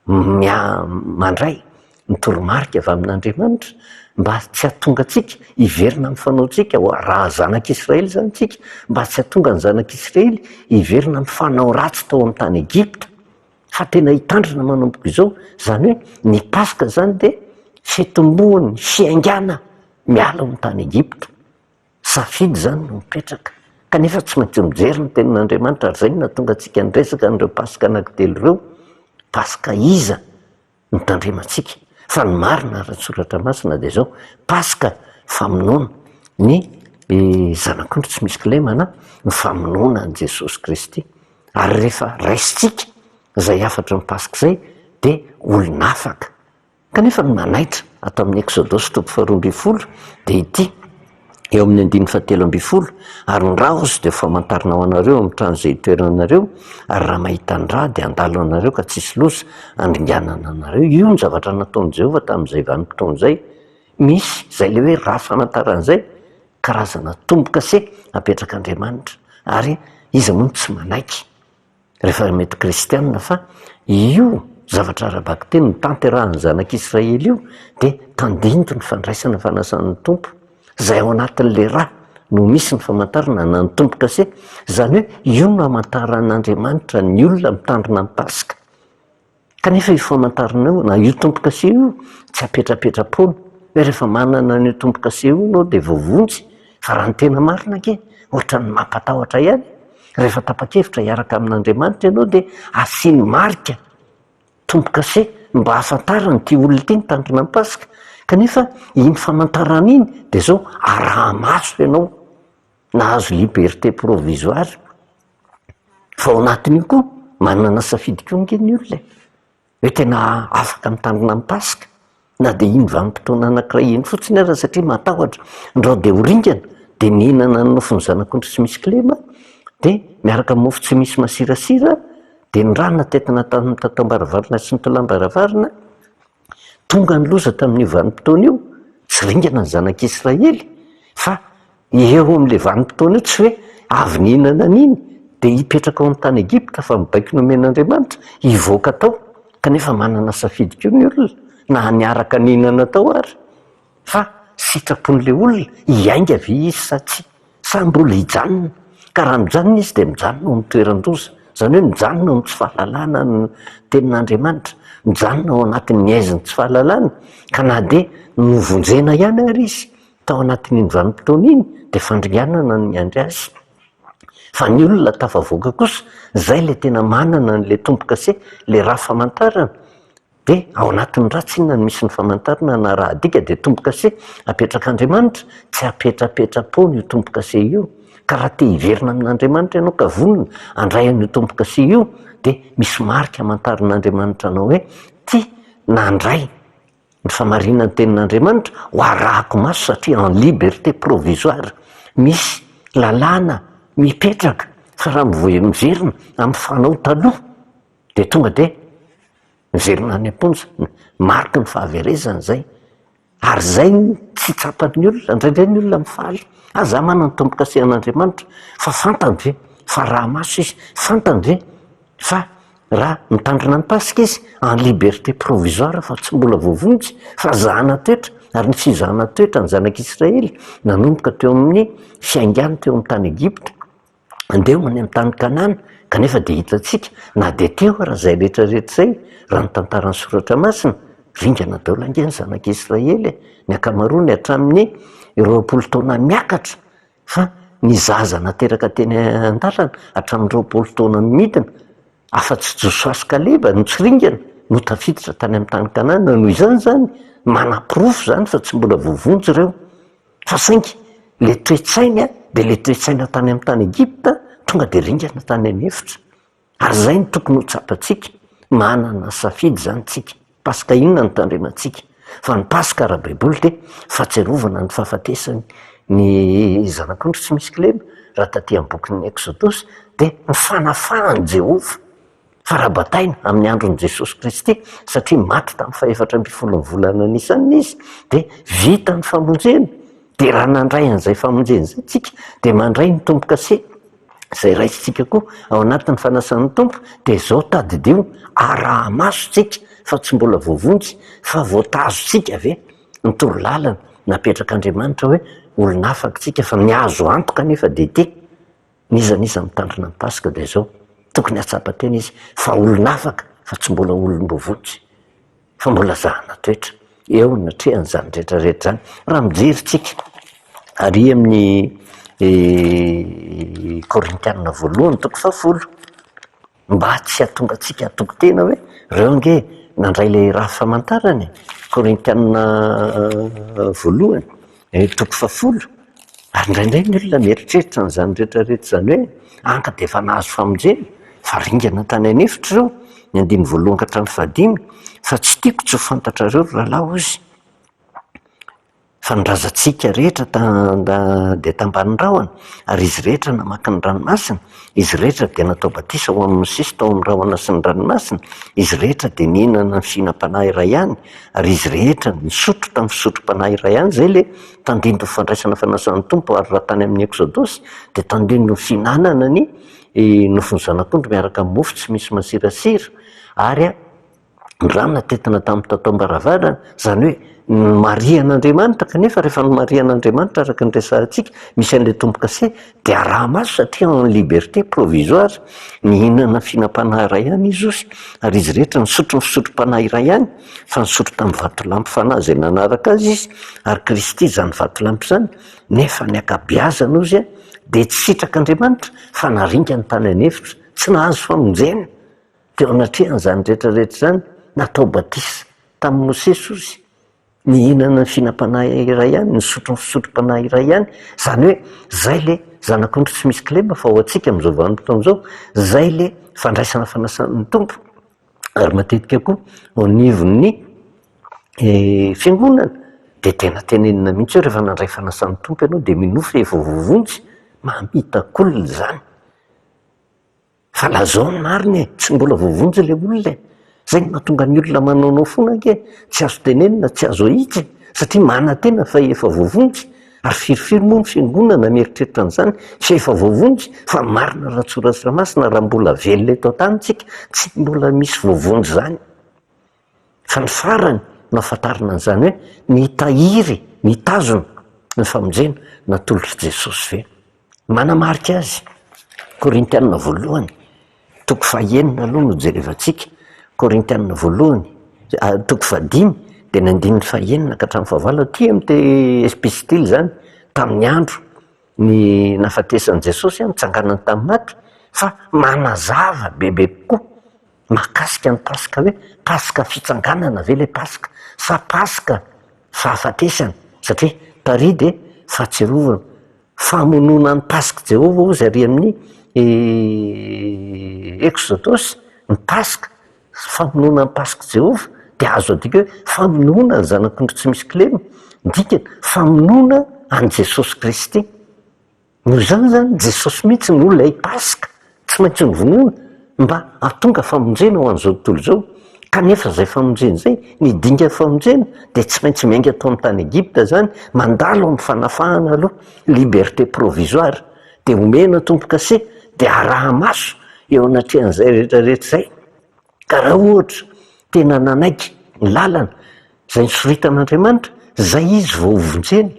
mia- mandray ny toromarika avy amin'Andriamanitra mba tsy hahatonga antsika hiverina amin'ny fanaontsika, raha zanak'Israely zany tsika, mba tsy hahatonga ny zanak'Israely hiverina amin'ny fanao ratsy tao amin'ny tany Egypta. Fa tena hitandrina manomboka izao, izany hoe ny Paska izany dia fitomboan'ny fiaingàna miala ao amin'ny tany Egypta. Safidy izany no mipetraka. Kanefa tsy maintsy mijery ny tenin'Andriamanitra ary izay no nahatonga antsika niresaka an'ireo Paska anankitelo ireo. Paska iza? no tandremantsika fa ny marina ara-tsoratra masina dia izao, Paska famonoana ny zanak'ondry tsy misy kilema na ny famonoana an'i Jesosy Kristy, ary rehefa raisintsika izay hafatry ny Paska izay dia olon'afaka. Kanefa ny manaitra ato amin'ny Eksodosy toko faharoa ambinifolo dia ity, Eo amin'ny andininy fahatelo ambinifolo, Ary ny ra hozy dia ho famantarana ho anareo amin'ny trano izay itoeranareo, ary raha mahita ny ra dia handalo anareo ka tsy hisy loza handringanana anareo. Io no zavatra nataon'i Jehovah tamin'izay vanim-potoana izay. Misy izay ilay hoe ra famantarana izay, karazana tombo-kase apetrak'Andriamanitra. Ary iza moa no tsy manaiky? Rehefa mety kristianina fa io zavatra ara-bakiteny notanterahan'ny zanak'Israely io dia tandinto ny fandraisana fanasan'ny Tompo izay ao anatin'ilay ra no misy ny famantarana na ny tombo-kase, izany hoe io no hamantaran'Andriamanitra ny olona mitandrina ny Paska. Kanefa io famantarana io na io tombo-kase io tsy apetrapetra-poana hoe rehefa manana an'io tombo-kase io ianao dia voavonjy fa raha ny tena marina ange ohatran'ny mampatahotra ihany rehefa tapa-kevitra hiaraka amin'Andriamanitra ianao dia asiany marika tombo-kase mba hahafantarana ity olona ity nitandrina ny Paska kanefa iny famantarana iny dia izao araha-maso ianao nahazo liberté provisoire Fa ao anatin'io koa, manana safidy koa ange ny olona e! Hoe tena afaka mitandrina ny Paska, na dia iny vanim-potoana anankiray iny fotsiny aza satria matahotra ndrao dia ho ringana, dia nihinana ny nofon'ny zanak'ondry tsy misy kilema, dia miaraka amin'ny mofo tsy misy masirasira, dia ny rà natetina tamin'ny tataom-baravarana sy ny tolam-baravarana, Tonga ny loza tamin'io vanim-potoana io, tsy ringana ny zanak'Israely, fa eo amin'ilay vanim-potoana io, tsy hoe avy nihinana an'iny dia hipetraka ao amin'ny tany Egypta fa ny baiko nomen'Andriamanitra, hivoaka tao, kanefa manana safidy koa ny olona, na niaraka nihinana tao ary, fa sitrapon'ilay olona, hiainga ve izy sa tsia, sa mbola hijanona, ka raha mijanona izy dia mijanona ao amin'ny toeran-doza. Izany hoe mijanona ao amin'ny tsy fahalalana ny tenin'Andriamanitra, mijanona ao anatin'ny haizin'ny tsy fahalalana, ka na dia novonjena ihany ary izy tao anatin'iny vanim-potoana iny dia fandringanana no miandry azy. Fa ny olona tafavoaka kosa, izay ilay tena manana an'ilay tombo-kase, ilay rà famantarana, Dia ao anatin'ny rà tsinona no misy ny famantarana na raha adika dia tombo-kase apetrak'Andriamanitra, tsy apetrapetra-poana io tombo-kase io, ka raha te hiverina amin'Andriamanitra ianao ka vonona handray an'io tombo-kase io dia misy marika amantarin'Andriamanitra anao hoe ty nandray ny famarinan'ny tenin'Andriamanitra ho arahako maso satria en liberté provisoire, misy lalàna mipetraka fa raha miverina amin'ny fanao taloha Dia tonga dia miverina any am-ponja, mariky ny fahaverezana izay. Ary izay no tsy tsapan'ny olona, indraindray ny olona mifaly, ah za manana ny tombo-kasehan'Andriamanitra, fa fantany ve fa raha maso izy, fantany ve fa raha mitandrina ny Paska izy, en liberté provisoire fa tsy mbola voavonjy, fa zahana toetra, ary ny fizahana toetra ny zanak'Israely nanomboka teo amin'ny fiaingàny teo amin'ny tany Egypta, Andeha ho any amin'ny tany Kanana, kanefa dia hitantsika, na dia teo ara izay rehetra rehetra izay, raha ny tantaran'ny Soratra Masina, ringana daholo ange ny zanak'Israely e, ny ankamaroany hatramin'ny 20 taona miakatra, fa ny zaza nateraka teny an-dalana hatramin'ny 20 taona midina, afa-tsy Josoa sy Kaleba no tsy ringana, no tafiditra tany amin'ny tany Kanana, noho izany izany, manaporofo izany fa tsy mbola voavonjy ireo. Fa saingy le toe-tsainy dia le toe-tsaina tany amin'ny tany Egypta tonga dia ringana tany an'efitra. Ary izay no tokony ho tsapantsika, manana safidy izany tsika. Paska inona no tandremantsika? Fa ny Paska ara-baiboly dia fahatsiarovana ny fahafatesany ny zanak'ondry tsy misy kilema, raha taty amin'ny bokin'ny Eksodosy dia ny fanafahan'i Jehovah. Fa raha bataina amin'ny andron'i Jesosy Kristy, satria maty tamin'ny fahefatra ambin'ny folon'ny volana Nisana Izy, dia vita ny famonjena, dia raha nandray an'izay famonjena izay tsika, dia mandray ny tombo-kase izay raisintsika koa ao anatin'ny fanasan'ny Tompo, dia izao tadidio, araha-maso tsika fa tsy mbola voavonjy, fa voatazontsika ve ny torolalana napetrak'Andriamanitra hoe olona afaka tsika, fa ny azo antoka anefa dia ity. N'iza n'iza mitandrina ny Paska dia izao, tokony hahatsapa tena izy fa olon'afaka fa tsy mbola olom-boavonjy, fa mbola zahana toetra eo anatrehan'izany rehetra rehetra izany. Raha mijery tsika ary amin'ny Korintiana voalohany toko fahafolo, Mba tsy hahatonga antsika hatoky tena hoe reo ange nandray ilay rà famantarana e! Korintiana voalohany, toko fahafolo. Ary indraindray ny olona mieritreritra an'izany rehetra rehetra izany hoe anka dia efa nahazo famonjena, fa ringana tany an'efitra ireo, ny andininy voalohany ka hatramin'ny fahadimy, fa tsy tiako tsy ho fantatrareo ry rahalahy hozy. Fa ny razantsika rehetra dia tambanin'ny rahona, ary izy rehetra namaky ny ranomasina, izy rehetra dia natao batisa ho amin'i Mosesy tao amin'ny rahona sy ny ranomasina, izy rehetra dia nihinana ny fihinam-panahy iray ihany, ary izy rehetra nisotro tamin'ny fisotrom-panahy iray ihany, izay ilay tandindon'ny fandraisana fanasan'ny Tompo, ary raha tany amin'ny Eksodosy dia tandindon'ny fihinanana ny nofon'ny zanak'ondry miaraka amin'ny mofo tsy misy masirasira, ary. Ny rano natentina tamin'ny tataom-baravarana, izany hoe nomarihan'Andriamanitra, kanefa rehefa nomarihan'Andriamanitra araka ny resahantsika, misy an'ilay tombo-kase, dia araha-maso satria en liberté provisoire, nihinana fihinam-panahy iray ihany izy osy, ary izy rehetra nisotro ny fisotrom-panahy iray ihany, fa nisotro tamin'ny vatolampy fanahy izay nanaraka azy izy, ary Kristy izany vatolampy izany, nefa ny ankabeazany ozy dia tsy sitrak'Andriamanitra fa naringany tany an'efitra, tsy nahazo famonjena. Teo anatrehan'izany rehetra rehetra izany, natao batisa tamin'i Mosesy ozy, nihinana ny fihinam-panahy iray ihany, nisotro ny fisotrom-panahy iray ihany, izany hoe izay le zanak'ondry tsy misy kilema fa ho antsika amin'izao vanim-potoana izao, izay le fandraisana fanasan'ny Tompo, ary matetika koa ao anivon'ny fiangonana dia tena tenenina mihitsy hoe rehefa nandray fanasan'ny Tompo ianao dia minoa fa efa voavonjy, mamitaka olona izany. Fa lazao ny marina e, tsy mbola voavonjy ilay olona e! Zay no mahatonga ny olona manaonao foana ange, tsy azo tenenina, tsy azo ahitsy e, satria manantena fa efa voavonjy, ary firifiry moa ny fiangonana mieritreritra an'izany fa efa voavonjy, fa ny marina ara-tsoratra masina raha mbola velona eto an-tany tsika, tsy mbola misy voavonjy izany. Fa ny farany no ahafantarana an'izany hoe nitahiry, nitazona ny famonjena natolotr'i Jesosy ve? Manamarika azy, Korintiana voalohany. Toko fahenina aloha no jerevantsika, Korintiana voalohany, toko fahadimy, dia ny andininy fahenina ka hatramin'ny fahavalo, aty amin'ity epistily izany, tamin'ny andro ny nahafatesan'i Jesosy, nitsanganany tamin'ny maty, fa manazava bebe kokoa mahakasika ny Paska hoe, Paska fitsanganana ve ilay Paska sa Paska fahafatesana? Satria tary dia fahatsiarovana Famonoana ny Pask'i Jehovah hozy ary amin'ny Eksodosy, ny Paska, famonoana ny Pask'i Jehovah dia azo adika hoe famonoana ny zanak'ondry tsy misy kilema, ny dikany famonoana an'i Jesosy Kristy. Noho izany izany Jesosy mihitsy no ilay Paska tsy maintsy novonoina mba hahatonga famonjena ho an'izao tontolo izao. Kanefa izay famonjena izay, ny dingan'ny famonjena dia tsy maintsy miainga tao amin'ny tany Egypta izany, mandalo amin'ny fanafahana aloha, liberté provisoire, dia omena tombo-kase, dia araha-maso eo anatrehan'izay rehetra rehetra izay. Ka raha ohatra tena nanaiky ny lalana izay nosoritan'Andriamanitra, izay izy vao hovonjena.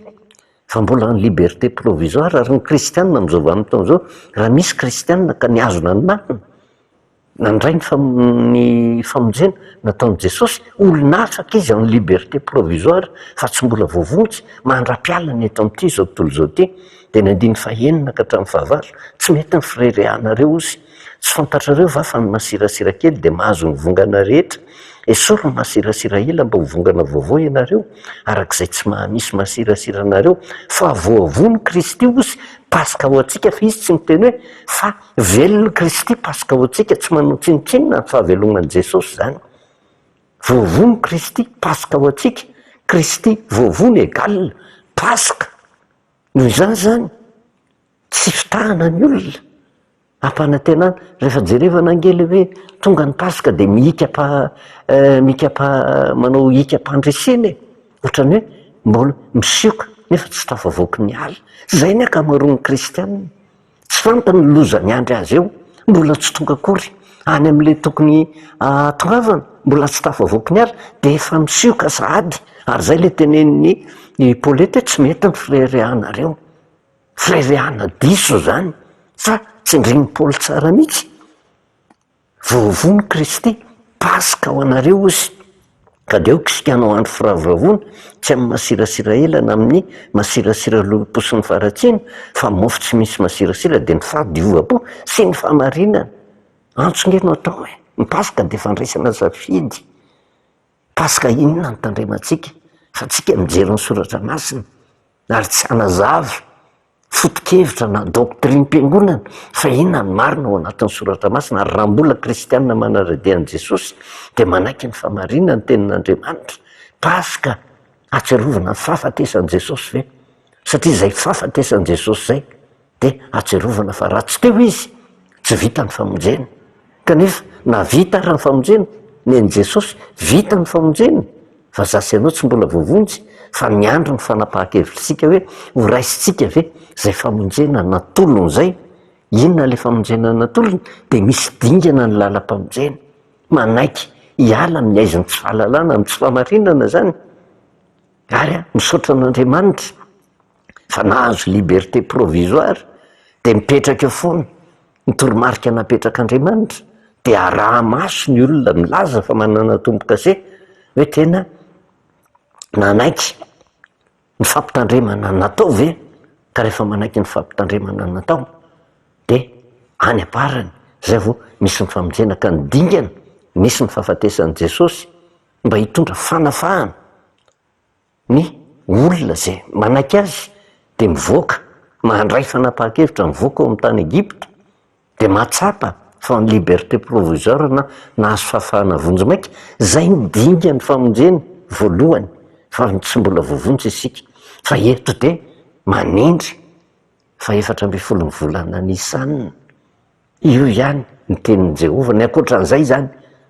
Fa mbola en liberté provisoire ary ny kristianina amin'izao vanim-potoana izao, raha misy kristianina ka nihazona ny marina, nandray ny ny famonjena nataon'i Jesosy, olona afaka izy en liberté provisoire fa tsy mbola voavonjy mandra-pialany eto amin'ity izao tontolo izao ity. Dia ny andininy fahenina ka hatramin'ny fahavalo, tsy mety ny fireharehanareo ozy. Tsy fantatrareo va fa ny masirasira kely dia mahazo ny vongana rehetra? Esory ny masirasira ela mba ho vongana vaovao ianareo, araka izay tsy maha-misy masirasira anareo, fa voavono Kristy hozy Paska ho antsika, fa izy tsy miteny hoe fa velona Kristy Paska ho antsika, tsy manao tsinontsinona ny fahaveloman'i Jesosy izany. Voavono Kristy Paska ho antsika, Kristy voavono egal Paska. Noho izany izany, tsy fitahana ny olona. Ampanantenana, rehefa jerevana ange le hoe tonga ny paska dia mihikapa mikapa manao hikam-pandresena e, ohatran'ny hoe mbola misioka nefa tsy tafavoaky ny ala. Zay ny ankamaroan'ny kristianina, tsy fantany ny loza miandry azy eo, mbola tsy tonga akory any amin'le tokony ahatongavana, mbola tsy tafavoaky ny ala dia efa misioka sahady, ary zay le tenenin'i Paoly eto hoe tsy mety ny fireharehanareo. Fireharehana diso izany fa tsindrin'i Paoly tsara mihitsy. Voavono Kristy, Paska ho anareo hozy. Ka dia aoka isika hanao andro firavoravoana, tsy amin'ny masirasira ela na amin'ny masirasira lolompo sy ny faharatsiana, fa mofo tsy misy masirasira dia ny fahadiovam-po sy ny fahamarinana. Antso nge no atao e! Ny Paska dia fandraisana safidy. Paska inona no tandremantsika fa tsika mijery ny soratra masina ary tsy hanazava foto-kevitra na doctrine-piangonana fa inona ny marina ao anatin'ny soratra masina ary raha mbola kristianina manara-dia an'i Jesosy dia manaiky ny fahamarinana ny tenin'Andriamanitra. Paska ahatsiarovana ny fahafatesan'i Jesosy ve? Satria izay fahafatesan'i Jesosy izay dia ahatsiarovana fa raha tsy teo izy tsy vita ny famonjena. Kanefa na vita ary ny famonjena, ny an'i Jesosy vita ny famonjena fa za sy ianao tsy mbola voavonjy fa miandry ny fanapahan-kevitr'isika hoe ho raisintsika ve izay famonjena natolony izay, inona ilay famonjena natolony, dia misy dingana ny lalam-pamonjena, manaiky hiala amin'ny haizin'ny tsy fahalalana, amin'ny tsy fahamarinana izany ary misaotra an'Andriamanitra. fa nahazo liberté provisoire dia mipetraka eo foana ny toromarika napetrak'Andriamanitra dia araha-maso ny olona milaza fa manana tombo-kase hoe tena nanaiky ny fampitandremana natao ve ka rehefa manaiky ny fampitandremana natao dia any am-parany zay vao misy ny famonjena ka ny dingana nisy ny fahafatesan'i Jesosy mba hitondra fanafahana Ny olona izay manaiky azy dia mivoaka, mandray fanapahan-kevitra mivoaka ao amin'ny tany Egypta, dia mahatsapa fa en liberté provisoire na nahazo fahafahana vonjimaika, izay ny dingan'ny famonjena voalohany fa tsy mbola voavonjy isika, fa eto dia manindry fa 14 ny volana Nissan. Io ihany ny tenin'i Jehovah, ny ankoatra an'izay izany,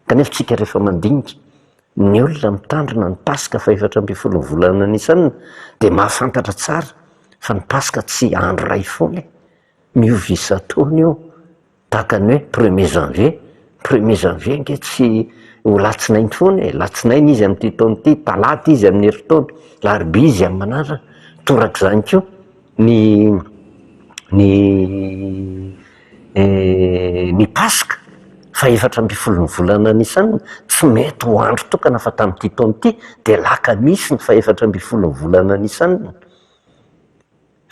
kanefa tsika rehefa mandinika, ny olona mitandrina ny Paska fahefatra ambin'ny folon'ny volana Nisana dia mahafantatra tsara fa ny Paska tsy andro iray foana e, miova isan-taona io, tahaka ny hoe premier janvier, premier janvier ange tsy ho latsinainy foana e, latsinainy izy amin'ity taona ity, talata izy amin'ny herintaona, larobia izy amin'ny manaraka, torak'izany koa. Ny ny ny Paska. Fahefatra ambin'ny folon'ny volana Nisana, tsy mety ho andro tokana fa tamin'ity taona ity dia alakamisy ny fahefatra ambin'ny folon'ny volana Nisana.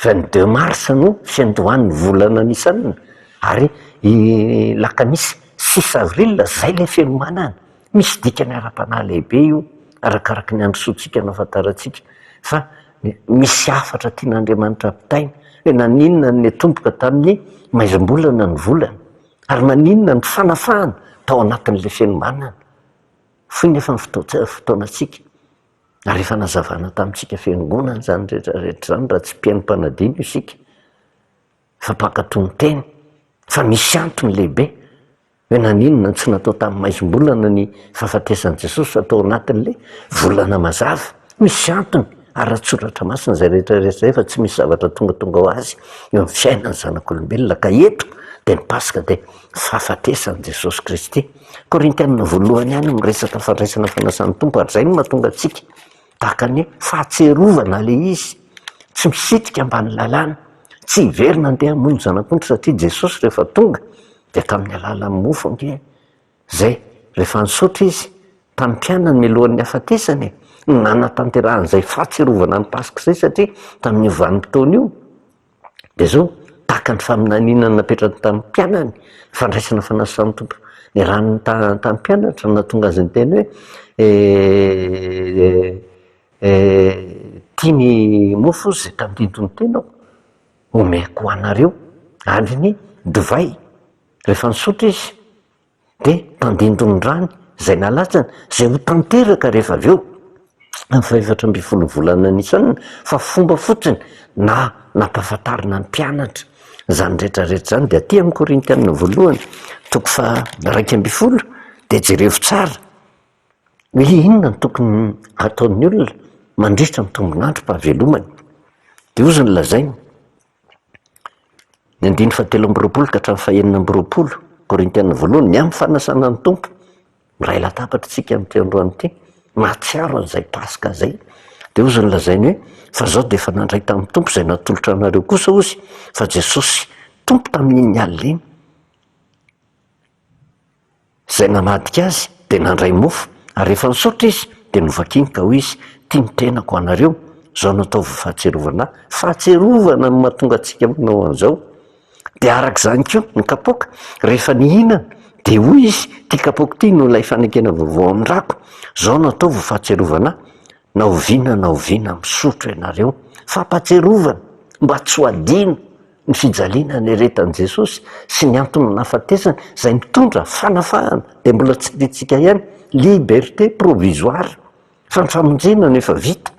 22 mars no fiandohan'ny volana Nisana ary i lakamisy six avril zay le fiomanana. Misy dikany ara-panahy lehibe io arakaraky ny androsoantsika no ahafantarantsika fa misy hafatra tian'Andriamanitra ampitaina hoe naninona no nitomboka tamin'ny maizim-bolana ny volana ary maninona ny fanafahana tao anatin'ilay fiomanana. Fohy nefa ny fotoanantsika ary efa nazavana tamintsika fiangonana izany rehetra rehetra izany raha tsy mpihaino mpanadino isika fa mpankatò ny teny fa misy antony lehibe hoe naninona no tsy natao tamin'ny maizim-bolana ny fahafatesan'i Jesosy fa tao anatin'ilay volana mazava. Misy antony ara-tsoratra masina izay rehetra rehetra izay fa tsy misy zavatra tongatonga ho azy eo amin'ny fiainan'ny zanak'olombelona ka eto dia ny Paska dia fahafatesan'i Jesosy Kristy. Korintianina voalohany ihany miresaka fandraisana fanasan'ny Tompo ary izay no mahatonga antsika tahaka ny hoe fahatsiarovana ilay izy, tsy misitrika ambany lalàna, tsy hiverina andeha hamono zanak'ondry satria Jesosy rehefa tonga dia tamin'ny alalan'ny mofo ange izay rehefa nisaotra izy tamin'ny mpianany mialohan'ny hafatesany e, no nanatanterahany izay fahatsiarovana ny Paska izay satria tamin'io vanim-potoana io dia izao tahaka ny faminaniana napetrany tamin'ny mpianany, fandraisana fanasan'ny Tompo niarahany tamin'ny mpianatra no nahatonga azy niteny hoe tia ny mofo izy izay tandindon'ny tenako. Omeko ho anareo ary ny divay. Rehefa nisotro izy, dia tandindon'ny rany izay nalatsany, izay ho tanteraka rehefa avy eo, amin'ny fahefatra ambin'ny folo volana Nisana, fa fomba fotsiny na nampahafantarina ny mpianatra izany rehetra rehetra izany. Dia aty amin'ny Korintiana voalohany, toko faha 11, dia jerevo tsara hoe inona no tokony hataon'ny olona mandritra ny tombon'androm-pahavelomany. Dia hozy ny lazainy, ny andininy fahatelo amby 20 ka hatramin'ny fahenina amby 20, Korintiana voalohany, ny amin'ny fanasana ny Tompo, miray latabatra isika amin'ity androany ity, mahatsiaro an'izay Paska izay. Dia hozy ny lazainy hoe, fa izaho dia efa nandray tamin'ny Tompo izay natolotra anareo kosa hozy, fa Jesosy Tompo tamin'iny alina iny, Izay namadika azy dia nandray mofo, ary rehefa nisaotra izy, dia novakiny ka hoy izy, Tia ny tenako anareo, izao no ataovy ho fahatsiarovana ahy. Fahatsiarovana no mahatonga antsika manao an'izao. Dia araka izany koa, ny kapoaka, rehefa nihinana, dia hoy izy, Ity kapoaka ity no ilay fanekena vaovao amin'ny rako, izao no ataovy ho fahatsiarovana ahy. Na oviana na oviana misotro ianareo, fampahatsiarovana mba tsy ho adino ny fijaliana niaretan'i Jesosy sy ny antony nahafatesany izay mitondra fanafahana dia mbola tsindrintsika ihany, liberté provisoire, fa ny famonjena no efa vita.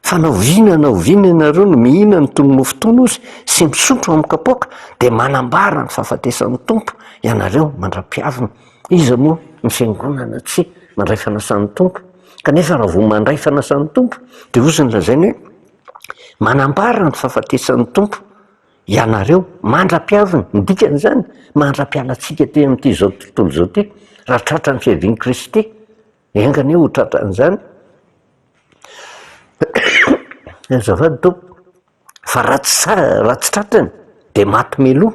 Fa na oviana na oviana ianareo no mihinana itony mofo itony ozy sy misotro amin'ny kapoaka dia manambara ny fahafatesan'ny Tompo ianareo mandra-piaviny. Iza moa ny fiangonana tsy mandray fanasan'ny Tompo? Kanefa raha vao mandray fanasan'ny Tompo dia ozy ny lazainy hoe Manambara ny fahafatesan'ny Tompo ianareo mandra-piaviny. Ny dikan'izany, mandra-pialantsika aty amin'ity izao tontolo izao ity, raha tratra ny fiavian'i Kristy, enga anie ho tratran'izany. Azafady Tompo, fa raha tsy sa- raha tsy tratrany dia maty meloa,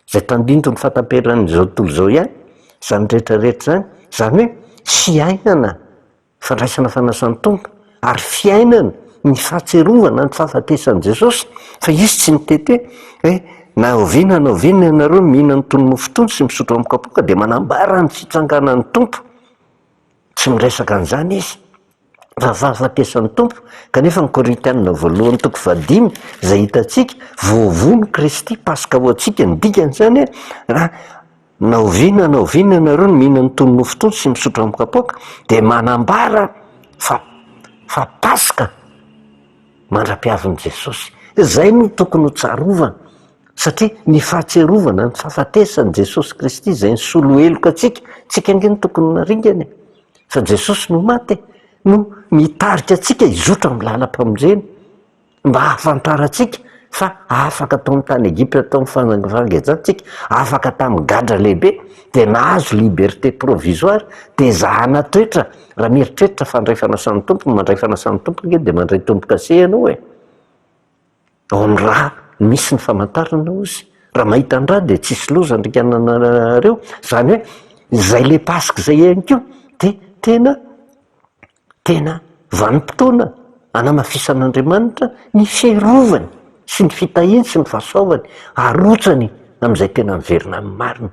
izay tandindon'ny fahataperan'izao tontolo izao ihany, izany rehetra rehetra izany, izany hoe fiainana Fandraisana fanasan'ny Tompo ary fiainana ny fahatsiarovana ny fahafatesan'i Jesosy fa Izy tsy nitety hoe hoe na oviana na oviana ianareo mihinana itony mofo itony sy misotro amin'ny kapoaka dia manambara ny fitsanganan'ny Tompo. Tsy miresaka an'izany Izy fa fahafatesan'ny Tompo kanefa ny Korintianina voalohany toko fahadimy izay hitantsika voavono Kristy Paska ho antsika ny dikan'izany hoe raha Na oviana na oviana ianareo no mihinana itony mofo itony sy misotro amin'ny kapoaka dia manambara fa fa Paska mandra-piavin'i Jesosy. Izay no tokony ho tsarovana satria ny fahatsiarovana ny fahafatesan'i Jesosy Kristy izay nisolo heloka antsika, tsika ange no tokony naringana e, fa Jesosy no maty e, no mitarika antsika hizotra amin'ny lalam-pamonjena. Mba hahafantarantsika fa afaka tao amin'ny tany Egypta tao amin'ny fangejana tsika, afaka tamin'ny gadra lehibe, dia nahazo liberté provisoire, dia zahana toetra, raha mieritreritra fa handray fanasan'ny Tompo, mandray fanasan'ny Tompo ange dia mandray tombo-kase ianao e! Ao amin'ny ra misy ny famantarana hozy. Raha mahita ny rà dia tsisy loza andrikananareo. Izany hoe izay le Paska izay ihany koa dia tena tena vanim-potoana anamafisan'Andriamanitra ny fiarovany sy ny fitahiany sy ny fahasoavany arotsany amin'izay tena miverina amin'ny marina.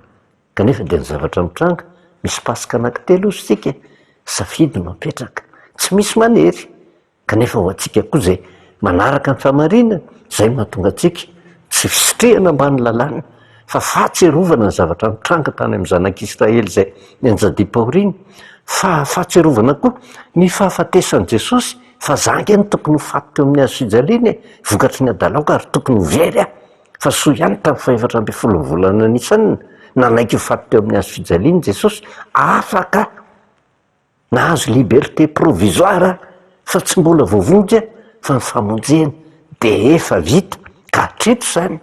Kanefa dia ny zavatra mitranga, misy Paska anankitelo hozy isika, safidy no apetraka. Tsy misy manery. Kanefa ho antsika koa izay manaraka ny fahamarinana, izay no mahatonga antsika tsy fisitrihana ambany lalàna, fa fahatsiarovana ny zavatra nitranga tany amin'ny zanak'Israely izay nianjadiam-pahoriana, fa fahatsiarovana koa ny fahafatesan'i Jesosy, fa za ange no tokony ho faty teo amin'ny hazo fijaliana e, vokatry ny hadalako ary tokony ho very aho, fa soa ihany tamin'ny fahefatra ambin'ny folon'ny volana Nisana, nanaiky ho faty teo amin'ny hazo fijaliana Jesosy, afaka Nahazo liberté provisoire aho fa tsy mbola voavonjy aho fa ny famonjena dia efa vita ka hatreto izany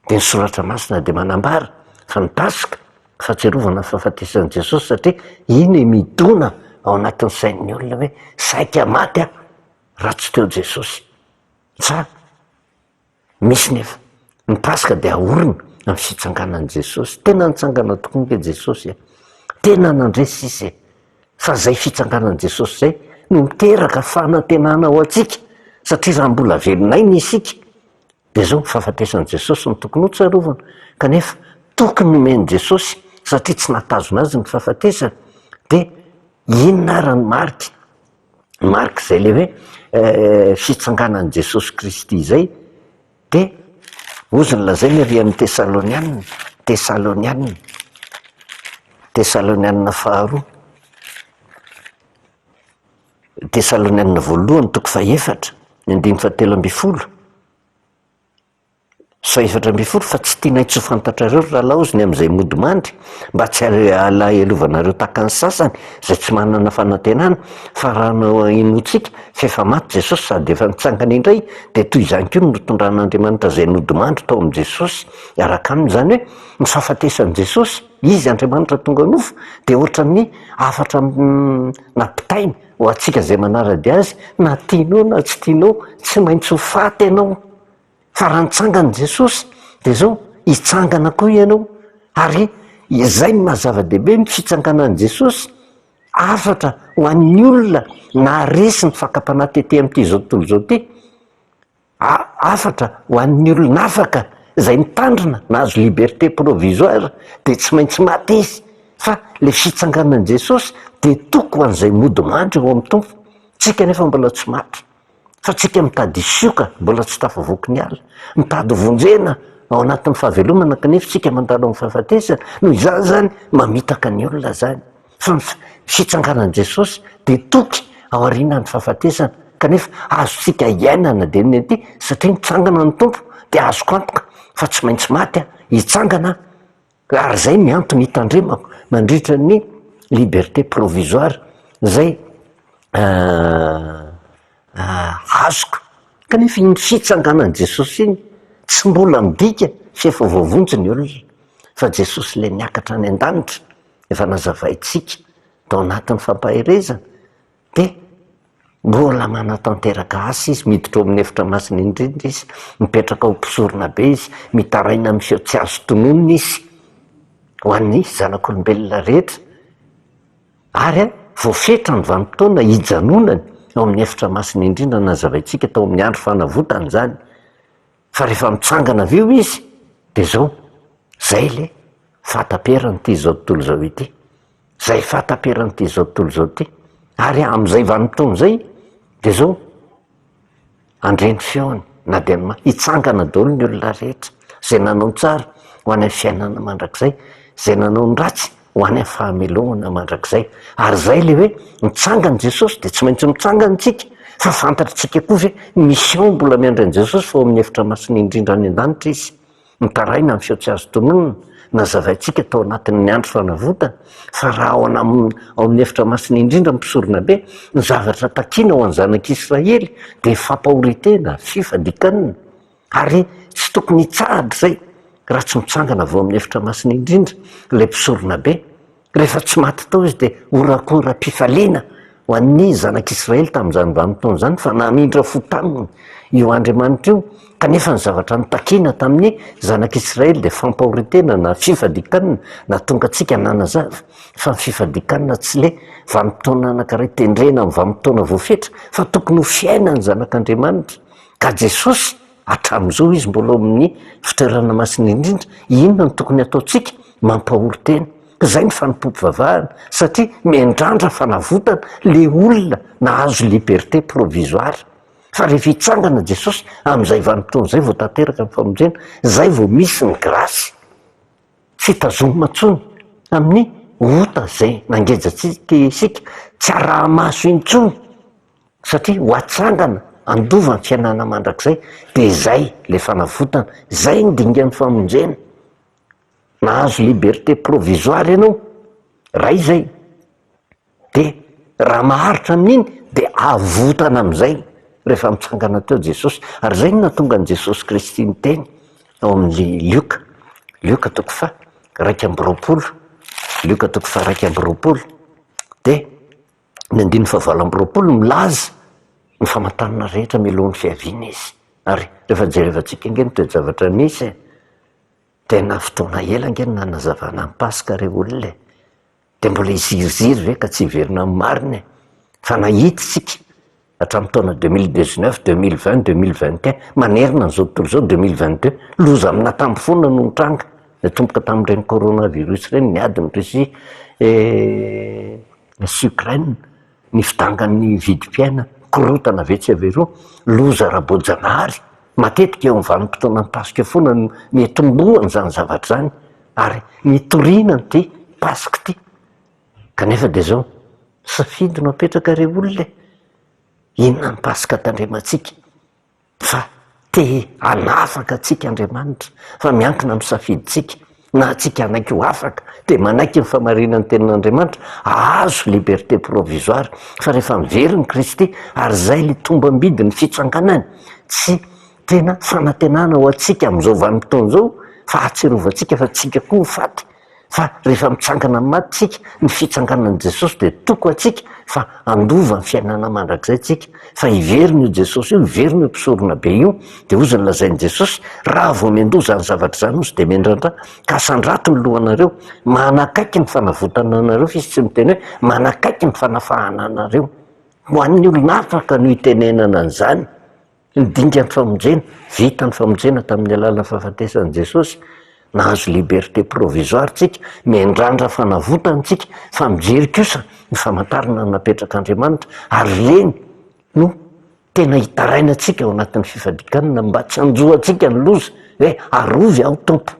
dia ny soratra masina dia manambara fa ny paska fahatsiarovana ny fahafatesan'i Jesosy satria iny midona ao anatin'ny sain'ny olona hoe saika maty aho raha tsy teo Jesosy. Tsara. Misy nefa, ny Paska dia aorina amin'ny fitsanganan'i Jesosy. Tena nitsangana tokoa ange Jesosy e! Tena nandresy Izy e! Fa izay fitsanganan'i Jesosy izay no miteraka fanantenana ho antsika, satria raha mbola velon'aina isika, dia izao ny fahafatesan'i Jesosy no tokony hotsarovana. Kanefa toky nomen'i Jesosy, satria tsy nahatazona Azy ny fahafatesana, dia inona ary ny marika? Marc izay le hoe fitsanganan'i Jesosy Kristy izay dia hozy ny lazainy ery amin'ny Tesalonianina, Tesalonianina, Tesalonianina faharoa, Tesalonianina voalohany toko fahefatra, ny andininy fahatelo ambin'ny folo. 14 fa tsy tianay tsy ho fantatrareo ry rahalahy ozy ny amin'izay mody mandry, mba tsy halahelovanareo tahaka ny sasany izay tsy manana fanantenana, fa raha inoantsika fa efa maty Jesosy sady efa nitsangana indray, dia toy izany koa no nitondran'Andriamanitra izay nodimandry tao amin'i Jesosy hiaraka aminy, izany hoe ny fahafatesan'i Jesosy, Izy Andriamanitra tonga nofo, dia ohatran'ny hafatra nampitainy ho antsika izay manara-dia Azy, na tianao na tsy tianao, tsy maintsy ho faty ianao. Fa raha nitsangana Jesosy dia zao, hitsangana koa ianao. Ary izay no maha zava-dehibe ny fitsanganan'i Jesosy, hafatra ho an'ny olona naharesy ny fakam-panahy tety amin'ity izao tontolo izao ity, hafatra ho an'ny olona afaka izay mitandrina nahazo liberté provisoire dia tsy maintsy maty izy. Fa ilay fitsanganan'i Jesosy dia toky ho an'izay mody mandry ao amin'ny Tompo. Tsika nefa mbola tsy maty. Fa tsika mitady hisioka mbola tsy tafavoaky ny ala, mitady vonjena ao anatin'ny fahavelomana kanefa tsika mandalo amin'ny fahafatesana, noho izany zany mamitaka ny olona zany. Fa ny fitsanganan'i Jesosy dia toky ao aorianan'ny fahafatesana kanefa azontsika iainana dia ny aty satria nitsangana ny Tompo dia azoko antoka fa tsy maintsy maty aho, hitsangana aho. Ary izay ny antony hitandremako mandritra ny liberté provisoire izay azoko. Kanefa iny fitsanganan'i Jesosy iny tsy mbola midika fa efa voavonjy ny olona, fa Jesosy ilay niakatra any an-danitra efa nazavaintsika tao anatin'ny fampaherezana Dia mbola manatanteraka asa izy, miditra ao amin'ny efitra masina indrindra izy, mipetraka ho mpisoronabe izy, mitaraina amin'ny feo tsy azo tononina izy ho an'ny zanak'olombelona rehetra, ary voafetra ny vanim-potoana hijanonany ao amin'ny efitra masina indrindra nazavaintsika tao amin'ny andro fanavotana izany. Fa rehefa mitsangana avy eo izy dia izao, izay ilay fahataperan'ity izao tontolo izao ity. Izay fahataperan'ity izao tontolo izao ity. Ary amin'izay vanim-potoana izay dia izao, handre ny feony na dia ny hitsangana daholo ny olona rehetra, izay nanao ny tsara ho any amin'ny fiainana mandrakizay, izay nanao ny ratsy ho any amin'ny fahamelohana mandrakizay. Ary izay ilay hoe mitsangana Jesosy dia tsy maintsy mitsangana isika, fa fantatr'tsika koa ve ny mission mbola miandry an'i Jesosy fa ao amin'ny efitra masina indrindra any an-danitra Izy. Mitaraina ny feo tsy azo tononina, nazavaintsika tao anatin'ny andro fanavotana fa raha ao ao amin'ny efitra masina indrindra ny mpisoronabe, ny zavatra takiana ho an'ny zanak'Israely dia fampahorian-tena, fifadikanina, ary tsy tokony hitsahatra izay raha tsy mitsangana avy ao amin'ny efitra masina indrindra ilay mpisoronabe. Rehefa tsy maty tao izy dia horakoram-pifaliana. ho an'ny zanak'Israely tamin'izany vanim-potoana izany fa namindra fo taminy io Andriamanitra io, kanefa ny zavatra notakina tamin'ny zanak'Israely dia fampahorian-tena na fifadian-kanina, nahatonga antsika nanazava fa ny fifadian-kanina tsy le vanim-potoana anankiray tendrena amin'ny vanim-potoana voafetra fa tokony ho fiainan'ny zanak'Andriamanitra, ka Jesosy hatramin'izao izy mbola ao amin'ny fitoerana masina indrindra, inona no tokony hataontsika? Mampahory tena. Zay ny fanompoam-pivavahana satria miandrandra fanavotana le olona nahazo liberté provisoire. Fa rehefa hitsangana Jesosy amin'izay vanim-potoana izay vao tanteraka ny famonjena, zay vao misy ny grâce. Tsy tazomina intsony amin'ny ota izay nangeja antsika isika, tsy araha-maso intsony satria ho atsangana handova ny fiainana mandrakizay dia izay le fanavotana, zay ny dingan'ny famonjena. Nahazo liberté provisoire ianao, raha izay de raha maharitra amin'iny de avotana amin'izay rehefa mitsangana teo Jesosy, ary izay no nahatonga an'i Jesosy Kristy niteny ao amin'ny Lioka, Lioka toko faha 21, Lioka toko faha 21, de ny andininy faha 28 milaza ny famantarana rehetra mialohan'ny fiaviana izy, ary rehefa jerevantsika ange ny toe-javatra misy e, Tena fotoana ela ange no nanazavana ny Paska re olona e! Dia mbola hiziriziry ve ka tsy hiverina amin'ny marina e! Fa nahita isika hatramin'ny taona 2019, 2020, 2021, manerana an'izao tontolo izao, 2022, loza amin'atambo foana no nitranga, natomboka tamin'ireny coronavirus ireny, ny adin'i Russie sy Ukraine, ny fidangan'ny vidim-piainana, korontana avy etsy avy eroa, loza ara-boajanahary. Matetika eo amin'ny vanim-potoanan'ny Paska foana no nitomboan'izany zavatra izany ary nitoriana an'ity Paska ity. Kanefa dia izao, safidy no apetraka re olona e! Inona ny Paska tandremantsika? Fa te hanafaka antsika Andriamanitra, fa miankina amin'ny safidintsika. Na antsika hanaiky ho afaka, dia manaiky ny famarinan'ny tenin'Andriamanitra, hahazo liberté provisoire, fa rehefa miverina i Kristy, ary izay ilay tombam-bidin'ny fitsanganany, tsy tena fanantenana ho antsika amin'izao vanim-potoana izao, fa hahatsiarovantsika fa tsika koa ho faty. Fa rehefa mitsangana amin'ny maty tsika, ny fitsanganan'i Jesosy dia toky ho antsika fa handova ny fiainana mandrakizay tsika. Fa hiverina io Jesosy io, hiverina io mpisorona be io, dia hozy ny lazain'i Jesosy, raha vao miandoha izany zavatra izany hozy dia miandrandra, ka asandrato ny lohanareo, manakaiky ny fanavotana anareo, fa izy tsy miteny hoe manakaiky ny fanafahana anareo. Ho an'ny olona afaka no itenenana an'izany. Ny dingan'ny famonjena, vita ny famonjena tamin'ny alalan'ny fahafatesan'i Jesosy, nahazo liberté provisoire tsika, miandrandra fanavotana tsika, fa mijery kosa ny famantarana napetrak'Andriamanitra, ary ireny no tena hitarainantsika ao anatin'ny fifadikanana mba tsy hanjo antsika ny loza hoe arovy aho Tompo.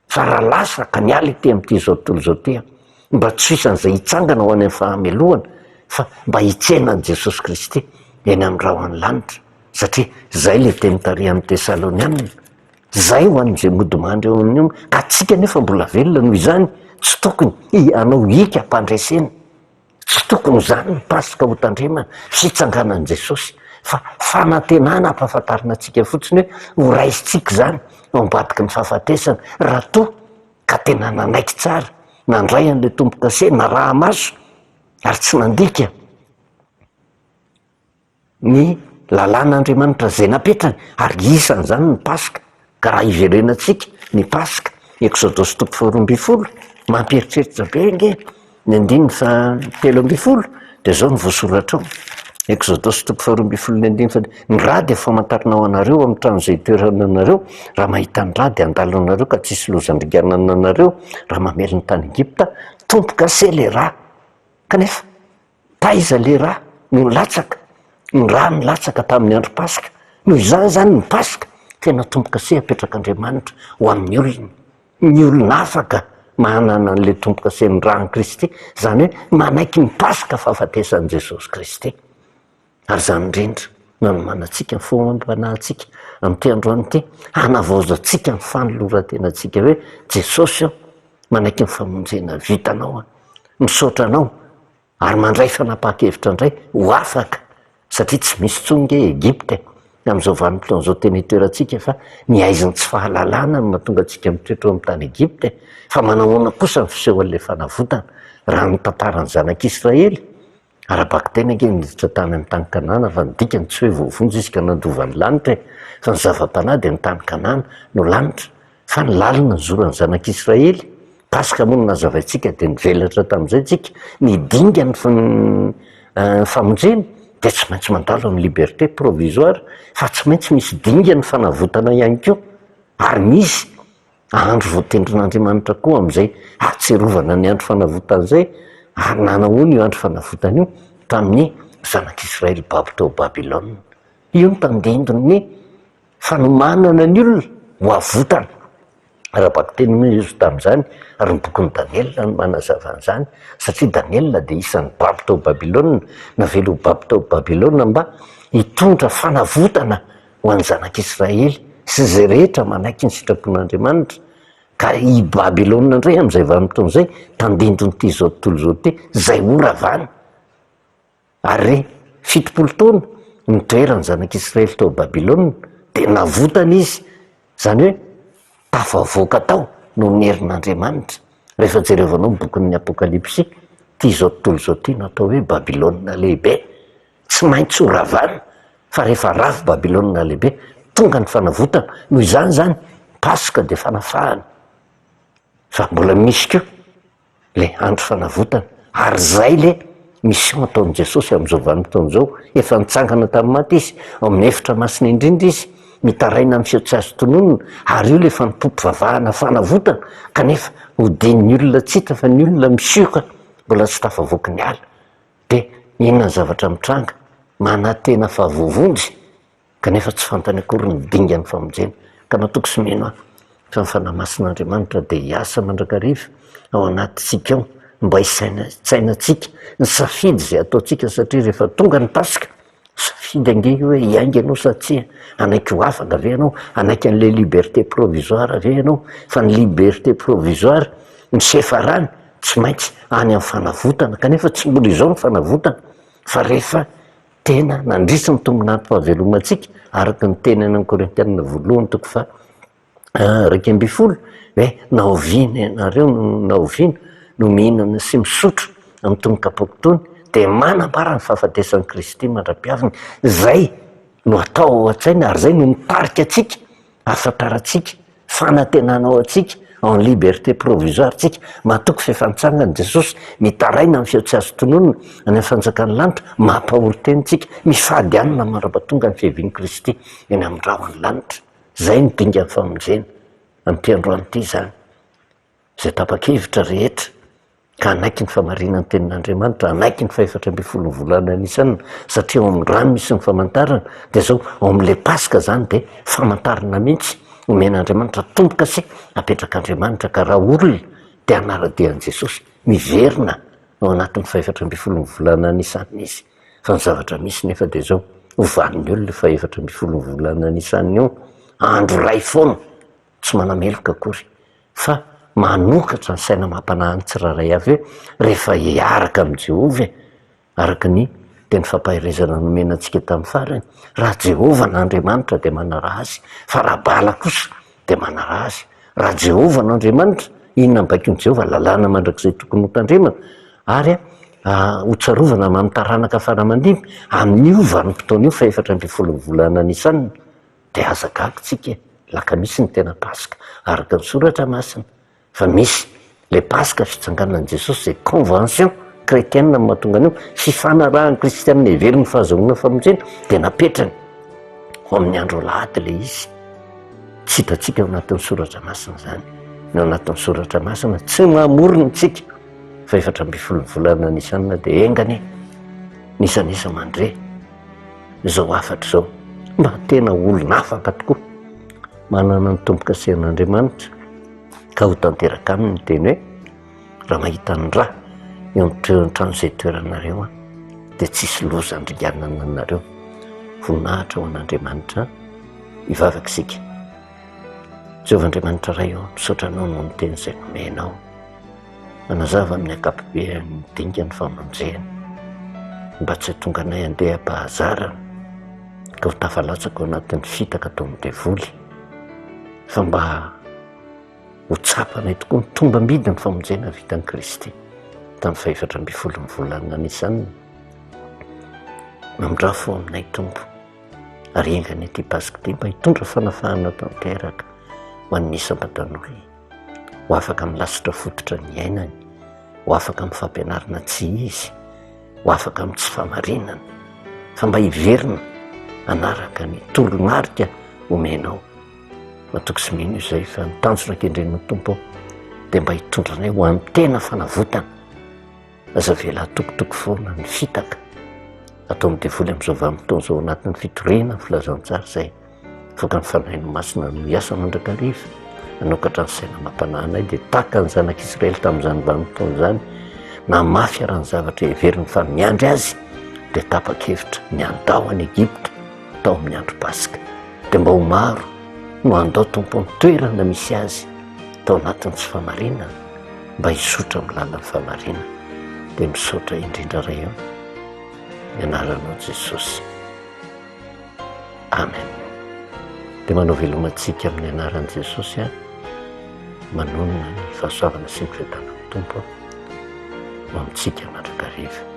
Fa raha lasa ka niala ety amin'ity izao tontolo izao ity aho, mba tsy ho isan'izay hitsangana ho any amin'ny fahamelohana, fa mba hitsena an'i Jesosy Kristy eny amin'ny rahon'ny lanitra, satria izay ilay teny tarihan'ny Tesalonianina, izay ho an'izay mody mandry eo amin'io, ka antsika anefa mbola velona, noho izany tsy tokony hanao hika am-pandresena. Tsy tokony izany ny Paska ho tandremana, fitsanganan'i Jesosy, fa fanantenana ampahafantarina antsika fotsiny hoe ho raisintsika izany ao ambadiky ny fahafatesana, raha toa ka tena nanaiky tsara, nandray an'ilay tombo-kase, naraha-maso ary tsy nandika. Ny lalàn'Andriamanitra izay napetrany, ary isan'izany ny Paska. Ka raha iverenantsika ny Paska, Eksodosy toko faharoa ambin'ny folo, mampieritreritra be ange ny andininy fahatelo ambin'ny folo, dia izao no voasoratra ao, Eksodosy toko faharoa ambin'ny folo ny andininy faha, ny rà dia famantarana ho anareo amin'ny trano izay itoerana anareo, raha mahita ny rà dia handalo anareo ka tsy hisy loza handringanana anareo raha mamely ny tany Egypta, tombo-kase ilay rà. Kanefa Taiza le ra no nilatsaka? Ny ra nilatsaka tamin'ny andro Paska. Noho izany izany ny Paska tena tombo-kase apetrak'Andriamanitra ho amin'ny olony. Ny olona afaka manana an'ilay tombo-kasen'ny ran'i Kristy, izany hoe manaiky ny Paska fahafatesan'i Jesosy Kristy. Ary izany indrindra no anomanantsika ny fomba-panahintsika amin'ity androany ity, hanavaozantsika ny fanoloran-tenantsika hoe Jesosy ô, manaiky ny famonjena vitanao aho, misaotra anao ary mandray fanapahan-kevitra indray ho afaka satria tsy misy intsony nge Egypte e, amin'izao vanim-potoana izao tena itoerantsika fa ny haizin'ny tsy fahalalana no mahatonga antsika mitoetra ao amin'ny tany Egypte e, fa manahoana kosa ny fisehoan'ilay fanavotana raha ny tantaran'ny zanak'Israely? Ara-bakiteny ange niditra tany amin'ny tany Kanana fa ny dikany tsy hoe voavonjy izy ka nandova ny lanitra e! Fa ny zava-panahy dia ny tany Kanana no lanitra. Fa ny lalina nizoran'ny zanak'Israely, Paska moa no nazavaintsika dia nivelatra tamin'izay tsika, ny dingan'ny famonjena dia tsy maintsy mandalo amin'ny liberté provisoire fa tsy maintsy misy dingan'ny fanavotana ihany koa ary misy Andro voatendrin'Andriamanitra koa amin'izay hahatsiarovana ny andro fanavotana izay, ary nanahoana io andro fanavotana io tamin'ny zanak'Israely babo tao Babylona. Io no tandindon'ny fanomanana ny olona ho avotana. Ara-bakiteny moa izy tamin'izany, ary ny bokin'i Daniela no manazava an'izany, satria Daniela dia isan'ny babo tao Babylona, navela ho babo tao Babylona mba hitondra fanavotana ho an'ny zanak'Israely sy izay rehetra manaiky ny sitrapon'Andriamanitra, ka i Babylona indray amin'izay vanim-potoana izay, tandindon'ity izao tontolo izao ity, izay horavana. Ary re, 70 taona nitoeran'ny zanak'Israely tao Babylona, dia navotana izy, izany hoe tafavoaka tao noho ny herin'Andriamanitra. Rehefa jerevanao ny bokin'ny Apokalypsy, ity izao tontolo izao ity no atao hoe Babylona lehibe. Tsy maintsy ho ravana, fa rehefa rava Babylona Lehibe, tonga ny fanavotana. Noho izany izany, Paska dia fanafahana. Fa mbola misy koa le andro fanavotana. Ary izay le mission ataon'i Jesosy amin'izao vanim-potoana izao. Efa nitsangana tamin'ny maty Izy, ao amin'ny efitra masina indrindra Izy, mitaraina amin'ny feo tsy azo tononina, ary io le fanompoam-pivavahana fanavotana, kanefa hodian'ny olona tsy hita fa ny olona misioka mbola tsy tafavoaky ny ala. Dia inona ny zavatra mitranga? Manantena fa voavonjy kanefa tsy fantany akory ny dingan'ny famonjena. Ka matoky sy mino aho fa ny Fanahy Masin'Andriamanitra dia hiasa mandrakariva ao anatintsika ao mba hisaintsainantsika ny safidy izay ataontsika satria rehefa tonga ny Paska, safidy ange io hoe hiainga ianao sa tsia, hanaiky ho afaka ve ianao, hanaiky an'ilay liberté provisoire ve ianao, fa ny liberté provisoire ny fiafarany tsy maintsy any amin'ny fanavotana, kanefa tsy mbola izao ny fanavotana fa rehefa tena nandrisy ny tombon'androm-pahavelomantsika araka ny teny any amin'ny Korintianina voalohany toko faha 11 hoe na oviana ianareo na oviana no mihinana sy misotro amin'itony kapoaka itony dia manambara ny fahafatesan'i Kristy mandra-piaviny, izay no atao ao an-tsaina ary izay no mitarika antsika Ahafantarantsika, fanantenana ao antsika, en liberté provisoire tsika, matoky fa efa nitsangana Jesosy, mitaraina amin'ny feo tsy azo tononina any amin'ny fanjakan'ny lanitra, mampahory tena tsika, mifady hanina mandra-pahatonga ny fiavian'i Kristy eny amin'ny rahon'ny lanitra. Izay no dingan'ny famonjena amin'ity androany ity izany. Izay tapa-kevitra rehetra ka hanaiky ny famarinan'ny tenin'Andriamanitra, hanaiky ny fahefatra ambin'ny folon'ny volana Nisana, satria ao amin'ny rano misy ny famantarana, dia izao, ao amin'ilay Paska izany dia famantarana mihitsy omen'Andriamanitra tombo-kase apetrak'Andriamanitra, ka raha olona te hanara-dia an'i Jesosy, miverina ao anatin'ny fahefatra ambin'ny folon'ny volana Nisana izy. Fa ny zavatra misy nefa dia izao, hovan'ny olona io fahefatra ambin'ny folon'ny volana Nisana io, andro iray foana, tsy manameloka akory fa manokatra ny saina amam-panahin'ny tsirairay avy hoe rehefa hiaraka amin'i Jehovah e, araka ny teny fampaherezana nomena antsika tamin'ny farany, raha Jehovah no Andriamanitra dia manaraha Azy, fa raha Bala kosa dia manaraha azy. Raha Jehovah no Andriamanitra, inona ny baikon'i Jehovah? Lalàna mandrakizay tokony hotandremana ary hotsarovana amin'ny taranaka fara aman-dimby amin'io vanim-potoana io fahefatra ambin'ny folon'ny volana Nisana. Dia aza gaga tsika e, lakamisy ny tena paska araka ny soratra masina fa misy le paska fitsanganan'i Jesosy izay convention chrétienne no mahatonga an'io, fifanarahan'ny kristianina heverin'ny fahazahoana famonjena dia napetrany ho amin'ny andro alahady le izy. Tsy hitantsika ao anatin'ny soratra masina izany. Ny ao anatin'ny soratra masina tsy mamorona antsika fa 14 volana nisanina dia enga anie n'iza n'iza mandre izao hafatra izao mba tena olona afaka tokoa manana ny tombo-kasen'Andriamanitra ka ho tanteraka aminy ny teny hoe raha mahita ny ra eo amin'ny trano izay toeranareo aho dia tsisy loza andringanana anareo. Voninahitra ho an'Andriamanitra hivavaka isika. Jehovah Andriamanitra Ray ô, misaotra anao noho ny teny izay nomenao. Manazava amin'ny ankapobeany ny dingan'ny famonjena, mba tsy hahatonga anay handeha am-pahazarana ka ho tafalatsaka ao anatin'ny fitaka ataon'ny devoly, fa mba ho tsapanay tokoa ny tombam-bidin'ny famonjena vitan'i Kristy tamin'ny fahefatra ambin'ny folon'ny volana Nisana. Mamindrafo aminay Tompo ary enga anie ity Paska ity mba hitondra fanafahana tanteraka ho an'ny isam-batan'olona, ho afaka amin'ny lasitra fototra niainany, ho afaka amin'ny fampianarana tsy izy, ho afaka amin'ny tsy fahamarinana, fa mba hiverina hanaraka ny toromarika omenao. Matoky sy mino izay fa ny tanjona kendren'ny Tompo dia mba hitondra anay ho amin'ny tena fanavotana. Aza avela hatokitoky foana ny fitaka ataon'ny devoly amin'izao vanim-potoana izao anatin'ny fitoriana ny filazantsara izay avoakan'ny Fanahiny Masina no hiasa mandrakariva hanokatra ny saina amam-panahy anay dia tahaka ny zanak'Israely tamin'izany vanim-potoana izany na mafy ara ny zavatra heveriny fa miandry azy dia tapa-kevitra ny handao an'i Egypta tao amin'ny andro Paska dia mba ho maro no handao Tompo ny toerana misy azy tao anatin'ny tsy famarinana mba hizotra amin'ny lalan'ny famarinana dia misaotra indrindra Ray ô ny anaranao Jesosy Amen dia manao veloma antsika amin'ny anaran'i Jesosy a manonona ny fahasoavana sy ny fiadanan'ny Tompo ho amintsika mandrakariva.